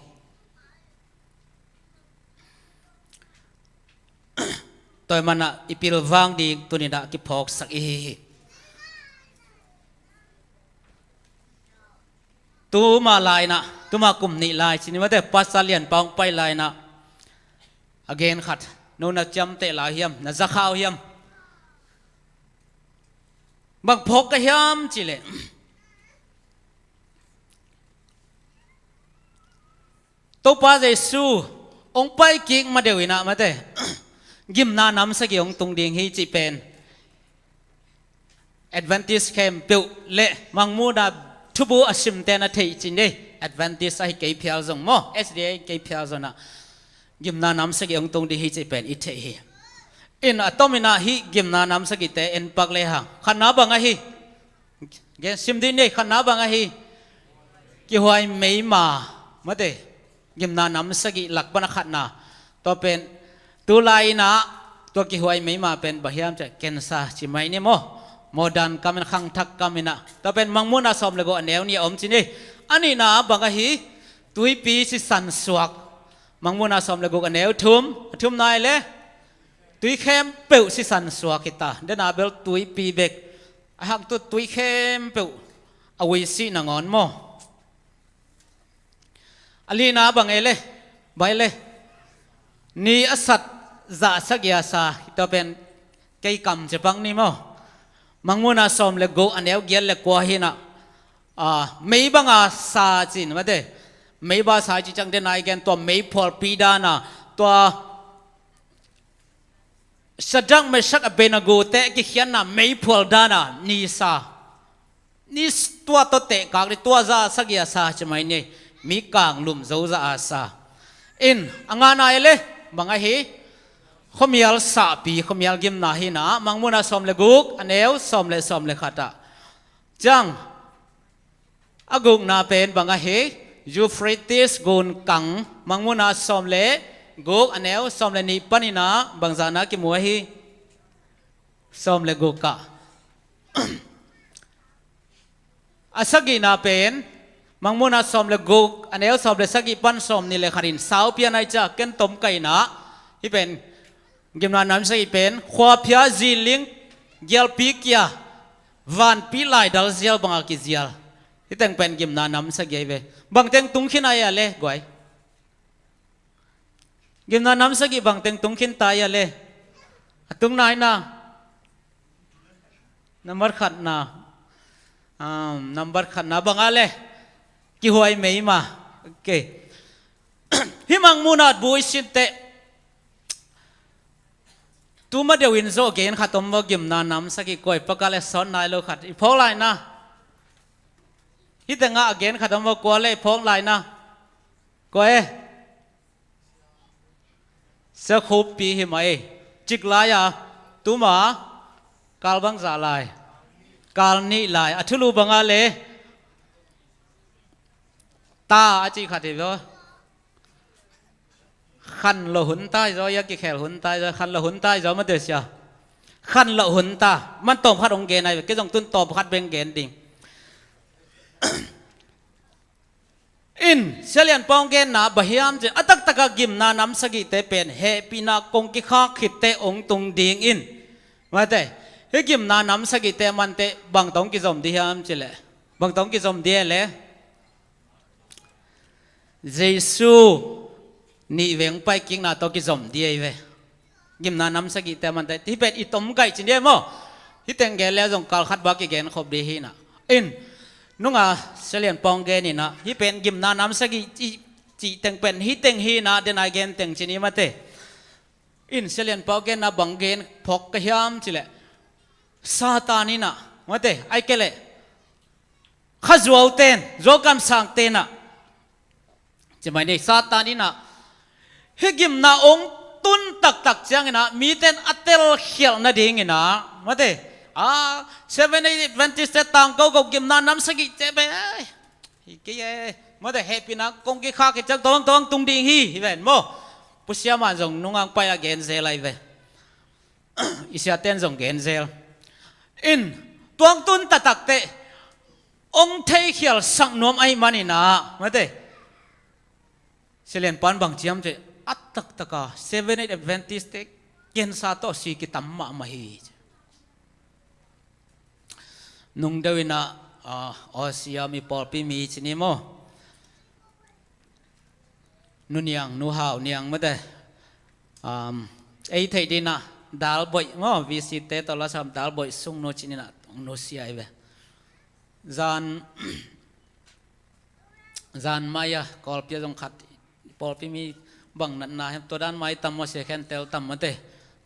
Tua ahih manin ah i pilvang ding tuni-in ah kiphawksak i hi hi. Tuma lai-in ah, tuma kum nih lai ci ni maw te, Pastor Lian Pa hong pai lai-in ah a gen khat, no na ciamteh lai uh hiam, na za kha uh hiam? Bang phawk ka hiam cih leh, Topa Jesu hong pai kik ma deuh in ah maw te, gimna nam sagih hong tung ding hi cih pen Adventist khempeuh le Mangmuhna thubu a simte na thei ci ni. Adventist ahi kei phial zong maw, S D A ahi kei phial zong ah gimna nam sagih hong tung ding hi cih pen i thei hi. In, a tomin ah hih gimna nam sagihte en pak lehang, khatna bang ahi? Gen sim dih ni, khatna bang ahi? Kihuai meima, maw te, gimna nam sagih lak pan a khatna. Tua pen, tu lai-in ah, tua kihuai meima pen bang hiam cih leh cancer ci mai ni maw. Modern kam in, khangthak kam in ah. Tua pen Mangmuhna sawm le guk a neu nih a om ci ni. A nihna bang ahi? Tuipi sisan suak. Mangmuhna sawm le guk a neu thum, a thumna hi leh, tui khempeuh sisan suak hi ta. Dena bel tuipi bek. A hang tu tui khempeuh a ui sih nangawn maw. A lina bang e le, bang e le. Ni a sat, za sagih a sa, tua pen kei kam ci pak ni maw. Mangmuhna sawm le guk a neu giat le kua hi-in ah, a, mei banga sa ci ni maw te. Mei banga sa ci ciang dena i gen tua meiphualpi dan a, tua Shadrach, Meshach, Abednego te kikhiatna meiphual dan a ni sa. Ni s-, tua tawh tehkak ni, tua za sagih a sa ci mai ni. Mi kanglum zo za a sa. In, a ngana hi leh, bang ahi? Khuamial sahpi, khuamial gimna hi-in ah, Mangmuhna sawm le guk, a neu sawm le, sawm le khat ah. Ciang, a gukna pen bang ahi? Euphrates gun kang, Mangmuhna sawm le guk, a neu sawm le nih panin ah, bangzah na kimu ahi? Sawm le guk ah. A sagihna pen, Mangmuhna sawm le guk, a neu sawm le sagih pan sawm nih le khat in, saupi a nai ciang ken tom ka hi-in ah, hih pen gimna nam sagih pen, khuaphia, ziling, gialpi kia, vanpi laidal zial banga kizial. Hih teng pen gimna nam sagih ahi ve. Bang teng tung khin a hia le, guai? Gimna nam sagih bang teng tung khin ta hia le? A tung nai na. Nambat khatna. Um, nambat khatna bang a le? Kihuai meima. Ok. Hih Mangmuhna bu i sin teh, tuma deuh in zaw gen khat om maw, gimna nam sagih, koi pak a le sawt nai lo khat. I phawk lai na. Hih tengah a gen khat om maw, kua le i phawk lai na. Kua e? Sia Khup Pi hi mah e. Cik lai a, tuma, kal bangzah lai? Kal nih lai. A thulu bang a le? Ta a cih khat hi zaw. Khan lo hun tai zaw, ia kikhel hun tai zaw, khan lo hun tai zaw, mate sia. Khan lo hun ta. Man tawm khat hong gen ai, kei zong tun tawm khat beng gen ding. In, Sia Lian Pa hong genna bang hiam cih leh, a taktak a gimna nam sagihte pen hehpihna kong kikhak khit teh hong tung ding in. Mate, hih gimna nam sagihte manteh bang tawh hong kizom ding hiam cih leh, bang tawh hong kizom ding e le? Jesu nih vei hong pai kikna tawh kizom ding ahi ve. Gimna nam sagihte manteh, hih pen i tom kaih ci ni e maw. Hih teng gen le zong kal khat bang kigen khop ding hi-in ah. In, nunga Sia Lian Pa hong gen in ah, hih pen gimna nam sagih cih, cih teng pen hih teng hi-in ah, dena i gen teng ci ni mate. In, Sia Lian Pa hong genna bang gen phawk ka hiam cih leh, Satan in ah, mate, ahih kei leh khazuau ten, zuau kamsang ten ah, ci mai ni, Satan in ah, hih gimna hong tun taktak ciangin ah, mite in a telkhialh nadingin ah, mate, a, Seven Day Adventist te tangko ko gimna nam sagih cih bek hi kei e, mate, hehpihna kong kikhak khit ciang tua bang tawh hong tung ding hi, hi ven maw. Pu Siama in zong nunga hong pai a gen zel ahi ve. I siate in zong gen zel. In, tua hong tun taktak teh hong theikhialsak nuam ahih manin ah, mate, Sia Lian Pa in bang ci hiam cih leh, a taktak a Seven Day Adventist te Cancer tawh si kitam mahmah hi. Nungdeuh inah, ah, Aussie a mi pawlpi mi ci ni maw? Nu Niang, Nu Hau Niang mate. Um, ei theih dinah Dalboih maw, V C te tawh lasam Dalboih sungnu ci ninah nusia hi ve. Zan, zan mai a, Kawlpi a zong khat, pawlpi mi bang natna hiam, tua dan mai tam maw, sia khen tel tam mate.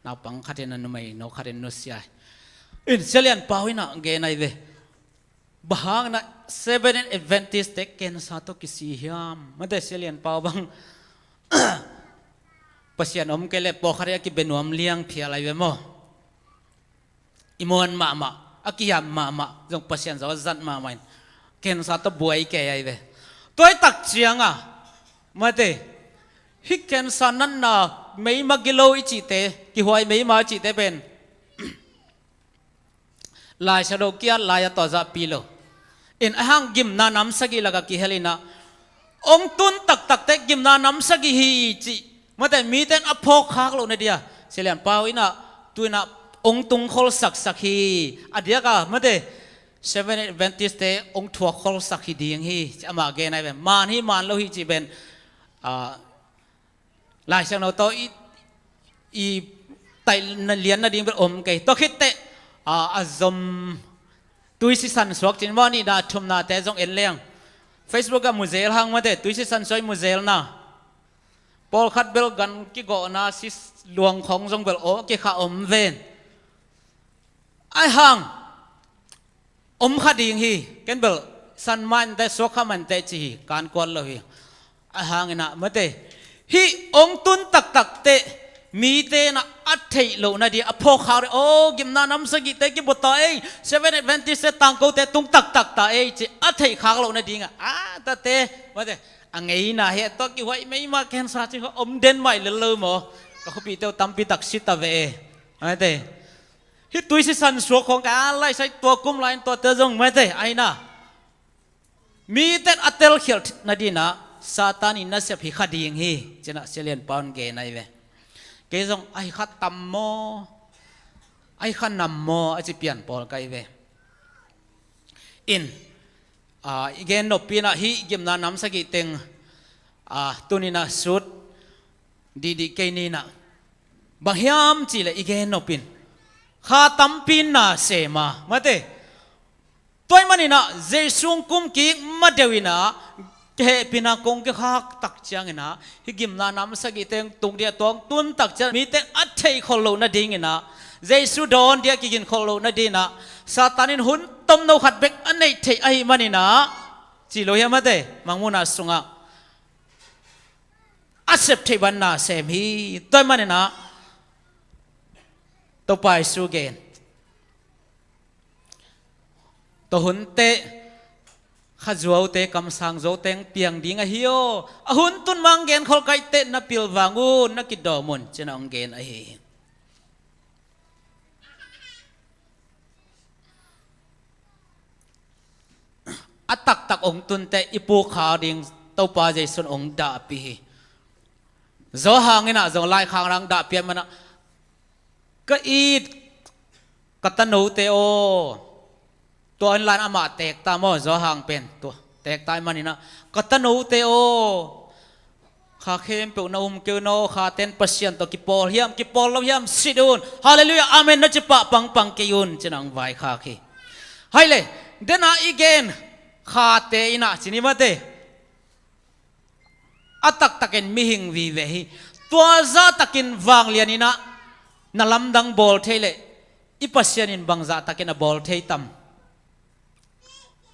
Naupang khat in a numei no khat in nusia hi. In Sia Lian Pau inah gen ahi ve. Bang hang inah Seventh Adventist te cancer tawh kisi hiam? Mate Sia Lian Pau bang Pasian om kei le pawlkhat hi a kibenuam liang phial ahi ve maw? I muan mahmah, a kihiam mahmah, zong Pasian zaw a zat mahmah in cancer tawh buai kei ahi ve. Tua hi tak cianga mate, hih cancer natna meima gilo i cihte, kihuai meima i cihte pen Lai Siangtho kiat lai a tawh zahpi lo. In a hang gimna nam sagih lakah kihel inah ong tun taktakte gimna nam sagih hi cih mate, mite in a phawk khak loh nadia Sia Lian Pau inah tu inah ong tung khol saksak hi. A diaka mate Seventh Adventist te ong thuak khol sak hi ding hi ci amah gen ahi ve. Man hi man lo hi cih pen, ah, Lai Siangtho tawh i, i taih na lian nading bel om kei. Tua khitteh, a, a zom tuisi sansuak cin maw, nihna thumnate zong en leng. Facebook ah muzel hang mate, tuisi sansuak i muzelna. Pawlkhat bel gan kigawhna si luang khong zong bel aw kikha om ven. Ai hang om kha ding hi, ken bel san mah inteh, suak kha mah inteh ci hi, kan kuat lo hi. A hang inah mate, hih ong tun taktak teh mite inah a theih loh nading a phawk khak ding, aw gimna nam sagihte kibuata ei, Seventh Adventist te tangkote tung taktak ta ei ci a theih khak loh nading a, a tate mate, a ngeina hi a, tua kihuai meima cancer ci kha om den mai lel lo maw? Ka khuapihte uh tampi tak si ta ve e. Mate, hih tuisi sansuak khong ka a laisai tua kum lai in tuate zong mate, aina mite a telkhialh nading inah Satan in nasep hi kha ding hi cinah Sia Lian Pau in gen ahi ve. Kei zong ahi kha tam maw, ahi kha nam maw a ci pian pawl ka hi ve. In, a, i gen noppi inah hih gimna nam sagih teng, a, tuni inah sut dihdih kei ni inah. Bang hiam cihleh i gen nop in kha tampi in na sem a mate. Tua ahih man inah Jesu hong kum kik ma deuh inah hehpihna kong kikhak tak ciang inah hih gimna nam sagih teng tung ding a tuang tun tak ciang mite a theih khol loh nading inah, Jesu dawn ding a kigin khol loh nading inah Satan in hun tomno khat bek a neih theih ahih man inah, ci lo hiam mate, Mangmuhna sungah a sep theih bang na sem hi. Tua ahih man inah Topa Jesu gen, tua hun teh kha zuaute, kamsang zuaute hong piang ding ahi aw. A hun tun mah hong gen khol ka hih teh na pilvang un, na kidawm un cinah hong gen ahi hi. A taktak hong tun teh i puk khak ding Topa Jesu in hong dahpih hi. Johan inah zong laikhak inah hong dahpih ahih man inah, ka it ka tanote aw. Tua in lan amah teek ta maw, Johan pen tua teek ta ahih man inah, ka tanote aw, kha khempeuh na um kei un aw, khate'n Pasian tawh kipawl hiam, kipawl lo hiam, sit un. Halleluiah, amen na ci pah pangpang kei un cinah hong vaikhak hi. Hai le, den a i gen khate inah ci ni mate, a taktakin mihing vive hi. Tua zahtakin vanglian inah na lamdang bawl thei leh i Pasian in bang zahtakin a bawl thei tam?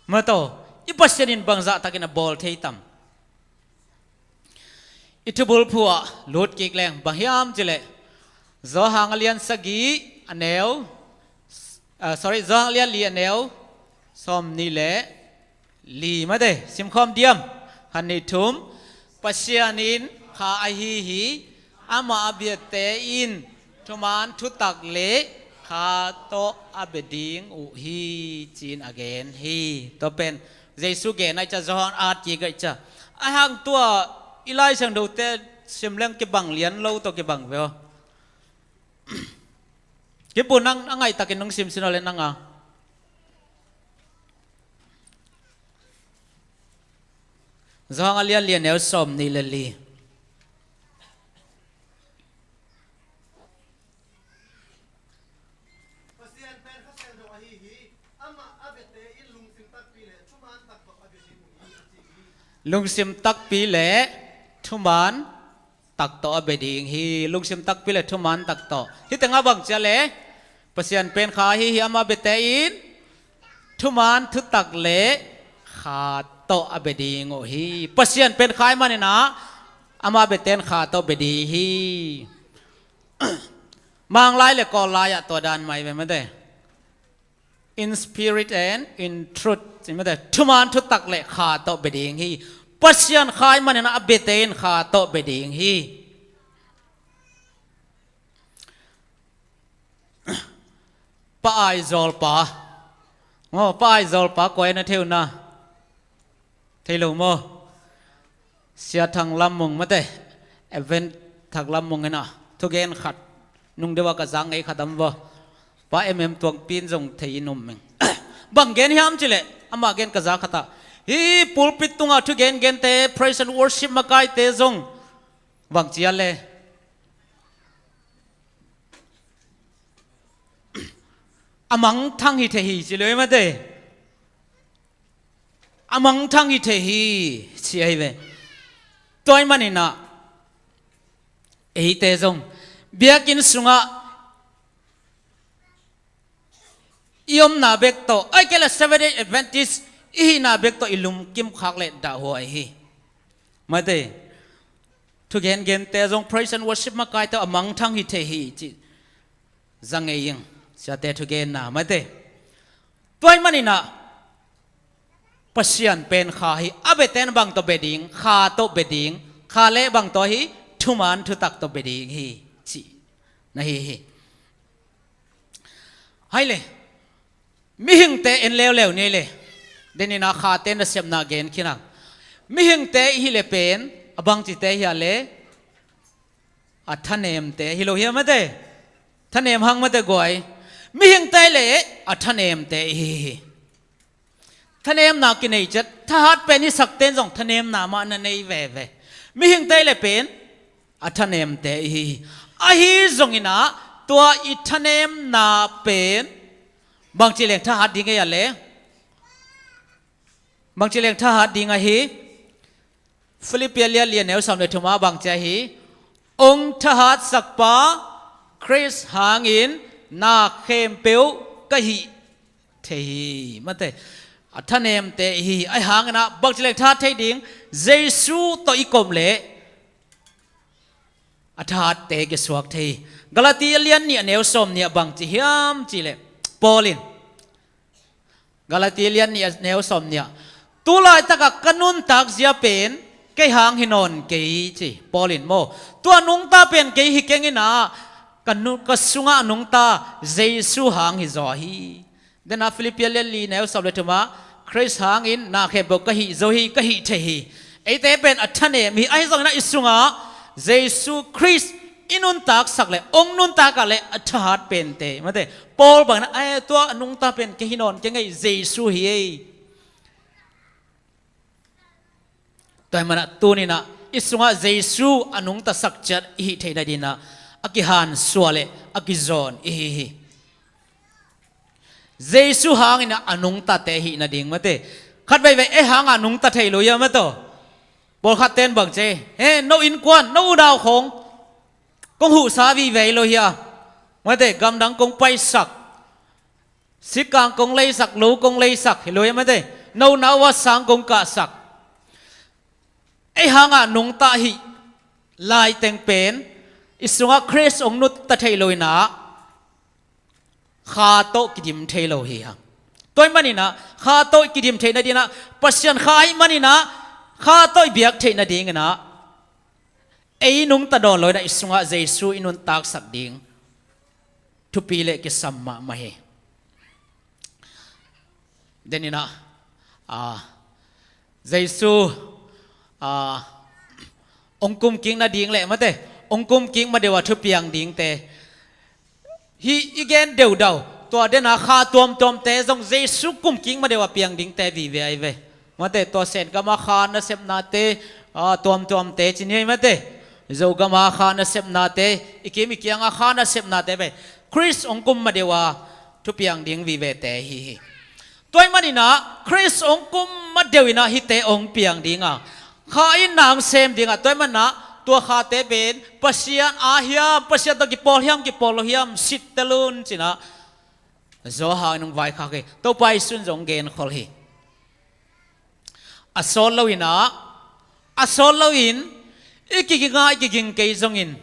Mate, i Pasian in bang zahtakin a bawl thei tam? I thubulphuh ah lut kik leng bang hiam cihleh Johan a lian sagih a neu, ah, sorry, Johan a lian li a neu sawmnih le li mate, simkhawm diam? Khat, nih, thum. Pasian in kha ahi hi. Amah a biate in thuman thutak le kha tawh a bia ding uh hi, ci-in a gen hi. Tua pen Jesu gen ahi ciah, Johan at kik ahi ciah. Ahi hang tua i Lai Siangthote sim leng kibang lian lo tawh kibang ve aw. Kipu, nang a ngaihtakin nung simsin aw le nang a. Johan a lian li a neu sawm nih le li. Pasian pen Kha Siangtho ahi hi. Amah a biate in lungsim takpi le thuman tak tawh a bia ding uh hi, a ci hi. Lungsim takpi le thuman tak tawh a bia ding hi. Lungsim takpi le thuman tak tawh. Hih tengah bang ci a le, Pasian pen Kha ahi hi. Amah a biate in thuman thutak le Kha tawh a bia ding uh hi. Pasian pen Kha ahih manin ah amah a biate in Kha tawh bia ding hi. Manglai le Kawllai ah tua dan mah hi ve, mate. In spirit and in truth, ci, mate. Thuman thutak le Kha tawh bia ding hi. Pasian Kha ahih manin ah a biate in Kha tawh bia ding hi. Pa Aizawl pa. Maw, Pa Aizawl pa kua hiam, na thei uh na? Thei lo maw? Sia Thang Lam Mung, mate. Event Thang Lam Mung in ah thugen khat, nung deuh a ka zak ngei khat om vua. Pa M M Tuangpi in zong thei in um ing. Bang gen hiam cih leh, amah gen ka zak khat ah, hih pulpit tungah thugen gente, praise and worship makaite zong bang ci a le, a mangthang hi thei hi, ci lo hi, mate. A mangthang hi thei hi, ci ahi ve. Tua ahih manin ah eite zong biakinn sungah i omna bek tawh, ahih kei leh Seventh Day Adventist i hihna bek tawh i lungkim khak leh dahhuai hi, mate. Thugen gente zong praise and worship makaite a mangthang hi thei hi, ci za ngei ing. Siate thugenna, mate. Tua ahih manin ah Pasian pen Kha hi. A biate in bang tawh bia ding? Kha tawh bia ding. Kha le bang tawh hi? Thuman thutak tawh bia ding hi, ci na hi hi. Hai le, mihingte en leuleu ni le. Denin ah Khate nasepna gen khin hang. Mihingte i hih le pen a bangcite hi a le, a thanemte hi lo hiam, mate? Thanem hang, mate, guai. Mihingte le a thanemte i hi hi. Thanemna kinei ciat, thahat pen i sakte in zong thanemna mah na nei veve. Mihingte le pen a thanemte i hi hi. Ahi zongin ah tua i thanemna pen bangci leng thahat ding ei a le? Bangci leng thahat ding ahi? Filippi a lian li a neu sawm le thum ah bang ci ahi? Hong thahatsak pa Khrist hangin na khempeuh ka hih thei hi, mate. A thanemte i hi hi. Ahi hangin ah bangci leng thahat thei ding? Jesu tawh i kom leh a thahatte kisuak thei hi. Galati a lian nih a neu sawm nih ah bang ci hiam cih leh, Paul in Galati lian nih a neu sawm nih ah, tu laitakah ka nuntak zia pen kei hang hi nawn kei, ci Paul in maw. Tua nungta pen kei hi keng in ah, ka nu-, ka sungah nungta Jesu hang hi zaw hi. Denin ah Filippi lian li neu sawm le thum ah, Khrist hangin na khempeuh ka hih zo hi, ka hih thei hi. Eite pen a thanem hi, ahi zongin ah i sungah Jesu Khrist i nuntaksak leh, hong nuntak ah leh a thahat pente, mate. Paul bangin ah, "Ai, tua a nungta pen kei hi nawn keng ei, Jesu hi ei." Tua ahih manin ah tuni-in ah i sungah Jesu a nungtasak ciat i hih theih nadingin ah a kihansua leh a kizawn i hi hi. Jesu hangin ah a nungtate hih nading, mate. Khat veivei ei hangah nungta thei lo hiam, mate aw? Pawlkhatte in bang ci, he, no innkuan, no unau khawng kong huhsa vive lo hi a, mate, gamdang kong paisak, sikkang kong leisak, lo kong leisak hi lo hi a, mate, no unau a sang kong kahsak. Ei hangah nungta hih laiteng pen i sungah Khrist hong nungta thei lo-in ah Kha tawh kidim thei lo hi hang. Tua ahih manin ah Kha tawh i kidim theih nadingin ah, Pasian Kha ahih manin ah Kha tawh i biak theih nadingin ah, ei nungta dawn lo-in ah i sungah Jesu i nuntaksak ding thupi leh kisam mahmah hi. Denin ah, ah, Jesu, ah, hong kumkik nading leh, mate, hong kumkik ma deuh a thupiang dingte, Hih i gen deudau, tua dena kha tuamtuamte zong Jesu kum kik ma deuh a piang dingte vive ahi ve. Mate, tua Sen gama kha nasepnate, ah, tuamtuamte ci ni ei mate. Zo gama kha nasepnate, i kim i kianga kha nasepnate ve. Khrist hong kum ma deuh a thupiang ding vivete hi hi. Tua ahih maninah Khrist hong kum ma deuh inah hihte hong piang dinga, kha in na hong sem dinga, tua ahih maninah tua khate pen Pasian a hiam, Pasian tawh kipawl hiam, kipawl lo hiam, sit tel un cinah Johan in hong vaikhak hi. Topa Jesu in zong genkhol hi. A sawt loinah, a sawt loin, i kiginga i kiging kei zongin,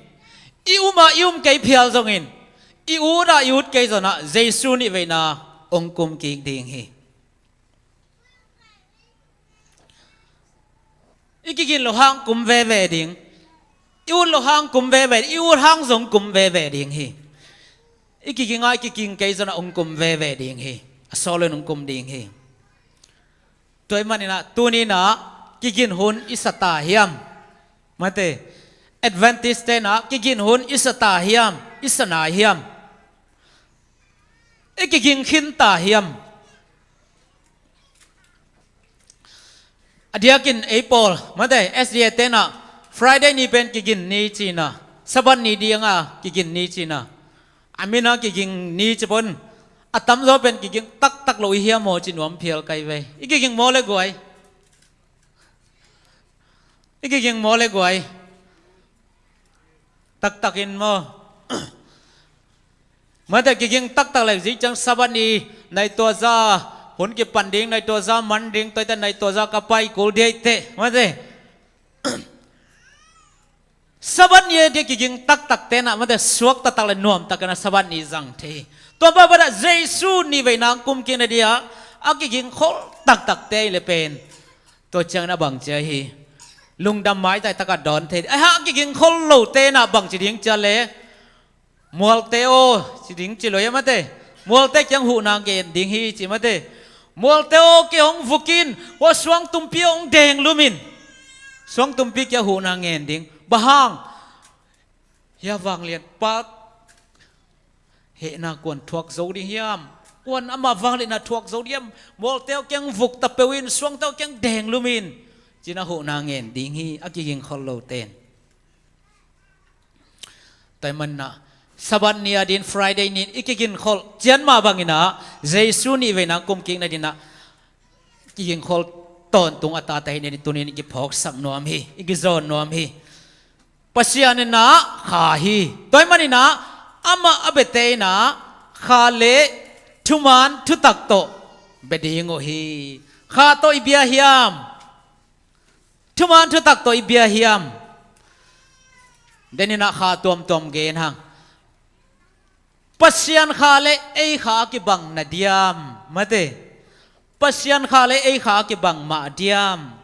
i uma i um kei phial zongin, i uta i ut kei zonah Jesu nih veina hong kum kik ding hi. I kigin lo hang kum veve ding, i ut lo hang kum veve, i ut hang zong kum veve ding hi. I kiginga i kiging kei zonah hong kum veve ding hi. A sawt loin hong kum ding hi. Tua ahih maninah tuninah kigin hun i sa ta hiam? Mate, Adventist tenah kigin hun i sa ta hiam? I sa nai hiam? I kiging khin ta hiam? A diakin ei pawl, mate, S D A tenah Friday ni pen kigin ni cina, Sabbath ni dinga kigin ni cina. A mina kiging ni ci pon, a tamzaw pen kiging taktak lo i hiam maw ci nuam phial kai ve. I kiging maw le guai? I kiging maw le guai? Taktakin maw? Mate, kiging taktak le zing ciang Sabbath ni nai tua za hun kipan ding, nai tua za man ding, tua ite nai tua za ka pai kul dia ite. Mate. Sabbath ni a dia kiging taktak tenah mate suak taktak le nuam takin a Sabbath ni zang thei hi. Tua bang banah Jesu nih veina hong kum kik na dia a kiging khol taktak te i le pen tua ciangin a bang cia hi. Lungdam maitai takah dawn thei. Ai ha, a kiging khol lo tenah bang ci ding cia le, mualte aw, ci ding ci lo ia mate. Mualte kiang huhna ngen ding hi ci mate. Mualte aw, kei hong vukin, hua suangtumpi hong deng lumin. Suangtumpi kiang huhna ngen ding. Bang hang? Hia vanglian pa hehna kuan thuak zo ding hiam? Kuan ama vanglianna thuak zo ding hiam? Mualte aw kiang vuk ta peuhin, suangte aw kiang deng lumin. Cina huhna ngen ding hi, a kiging khol lo ten. Tua ahih maninah Sabbath ni a din Friday ni-in i kigin khol cian mah banginah Jesu nih veina kum kik na dinah kigin khol tawntung a tata hi. Nen i tunin i kiphawksak nuam hi, i kizawn nuam hi. Pasian inah kha hi. Tua ahih maninah amah a biate inah kha le thuman thutak tawh bia ding uh hi. Kha tawh i bia hiam? Thuman thutak tawh i bia hiam? Deninah kha tuamtuam gen hang. Pasian kha le ei kha a kibang na diam? Mate. Pasian kha le ei kha a kibang mah diam?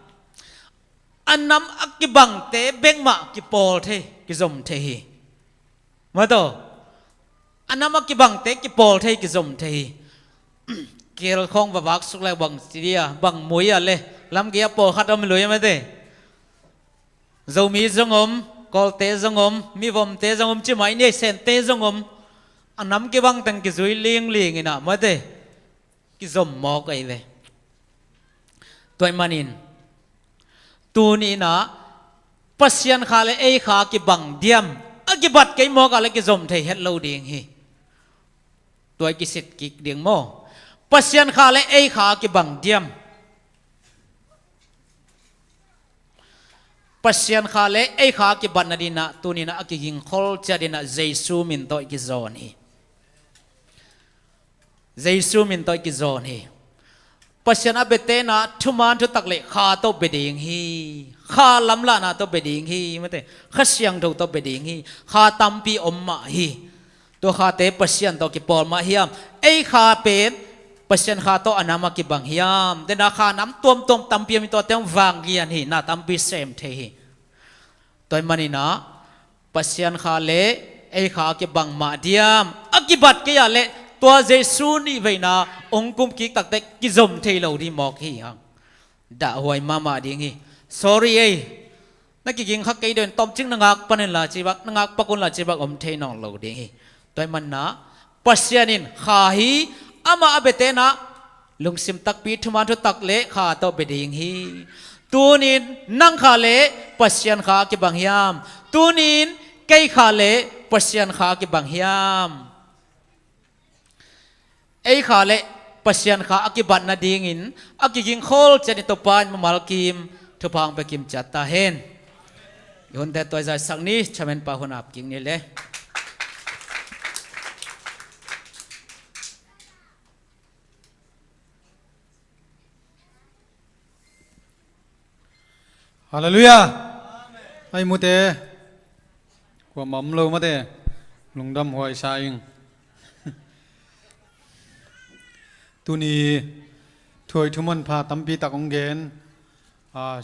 A nam a kibangte bek mah kipawl thei, kizom thei hi. Mate. A nam a kibangte kipawl thei, kizom thei hi. Kel khawng va vak suk le bang ci dia, bang mui a le, lamgei a pawlkhat om lui a mate. Zomi zong om, Kawlte zong om, Mivomte zong om, ci mai ni, Sente zong om. A nam kibang teng kizui lingling inah mate. Kizom mawk ahi ve. Tua ahih manin tuni inah Pasian kha le ei kha kibang diam? A kibat kei mawk a le kizom thei het lo ding hi. Tua i kisit kik ding maw? Pasian kha le ei kha kibang diam? Pasian kha le ei kha kibat na dinah tuninah a kiging khol ciat dinah Jesu min tawh i kizawn hi. Jesu min tawh i kizawn hi. Pasian a biate inah thuman thutak le kha tawh bia ding hi. Kha lamlahna tawh bia ding hi. Mate, Kha Siangtho tawh bia ding hi. Kha tampi om mah hi. Tua khate Pasian tawh kipawl mah hiam? Ei kha pen Pasian kha tawh a nam a kibang hiam? Dena kha nam tuamtuam tampi om hi, tuate hong vanglian hi, na tampi sem thei hi. Tua ahih maninah Pasian kha le ei kha a kibang mah diam? A kibat kei a le tua Jesu nih veina hong kum kik takte kizom thei lo ding mawk hi hang. Dahhuai mahmah ding hi. Sorry ei. Na kiging kha kei deuhin tawmcik na ngak panin la cibak, na ngak pak un la cibak om thei nawn lo ding hi. Tua ahih maninah Pasian in kha hi, amah a biate in ah lungsim takpi, thuman thutak le kha tawh bia ding hi. Tunin nang kha le Pasian kha a kibang hiam? Tunin kei kha le Pasian kha a kibang hiam? Ei kha le Pasian kha a kibat nadingin a kiging khol ciat i Topa in mimal kim thupha hong pia kim ciat ta hen. I hunte tua i zaisak ni, chairman pa hun ap kik ni le. Halleluiah. Ai mute, kuamah om lo mate, lungdam huai sa ing. Tuni thuhoih thuman pha tampi tak hong gen. A,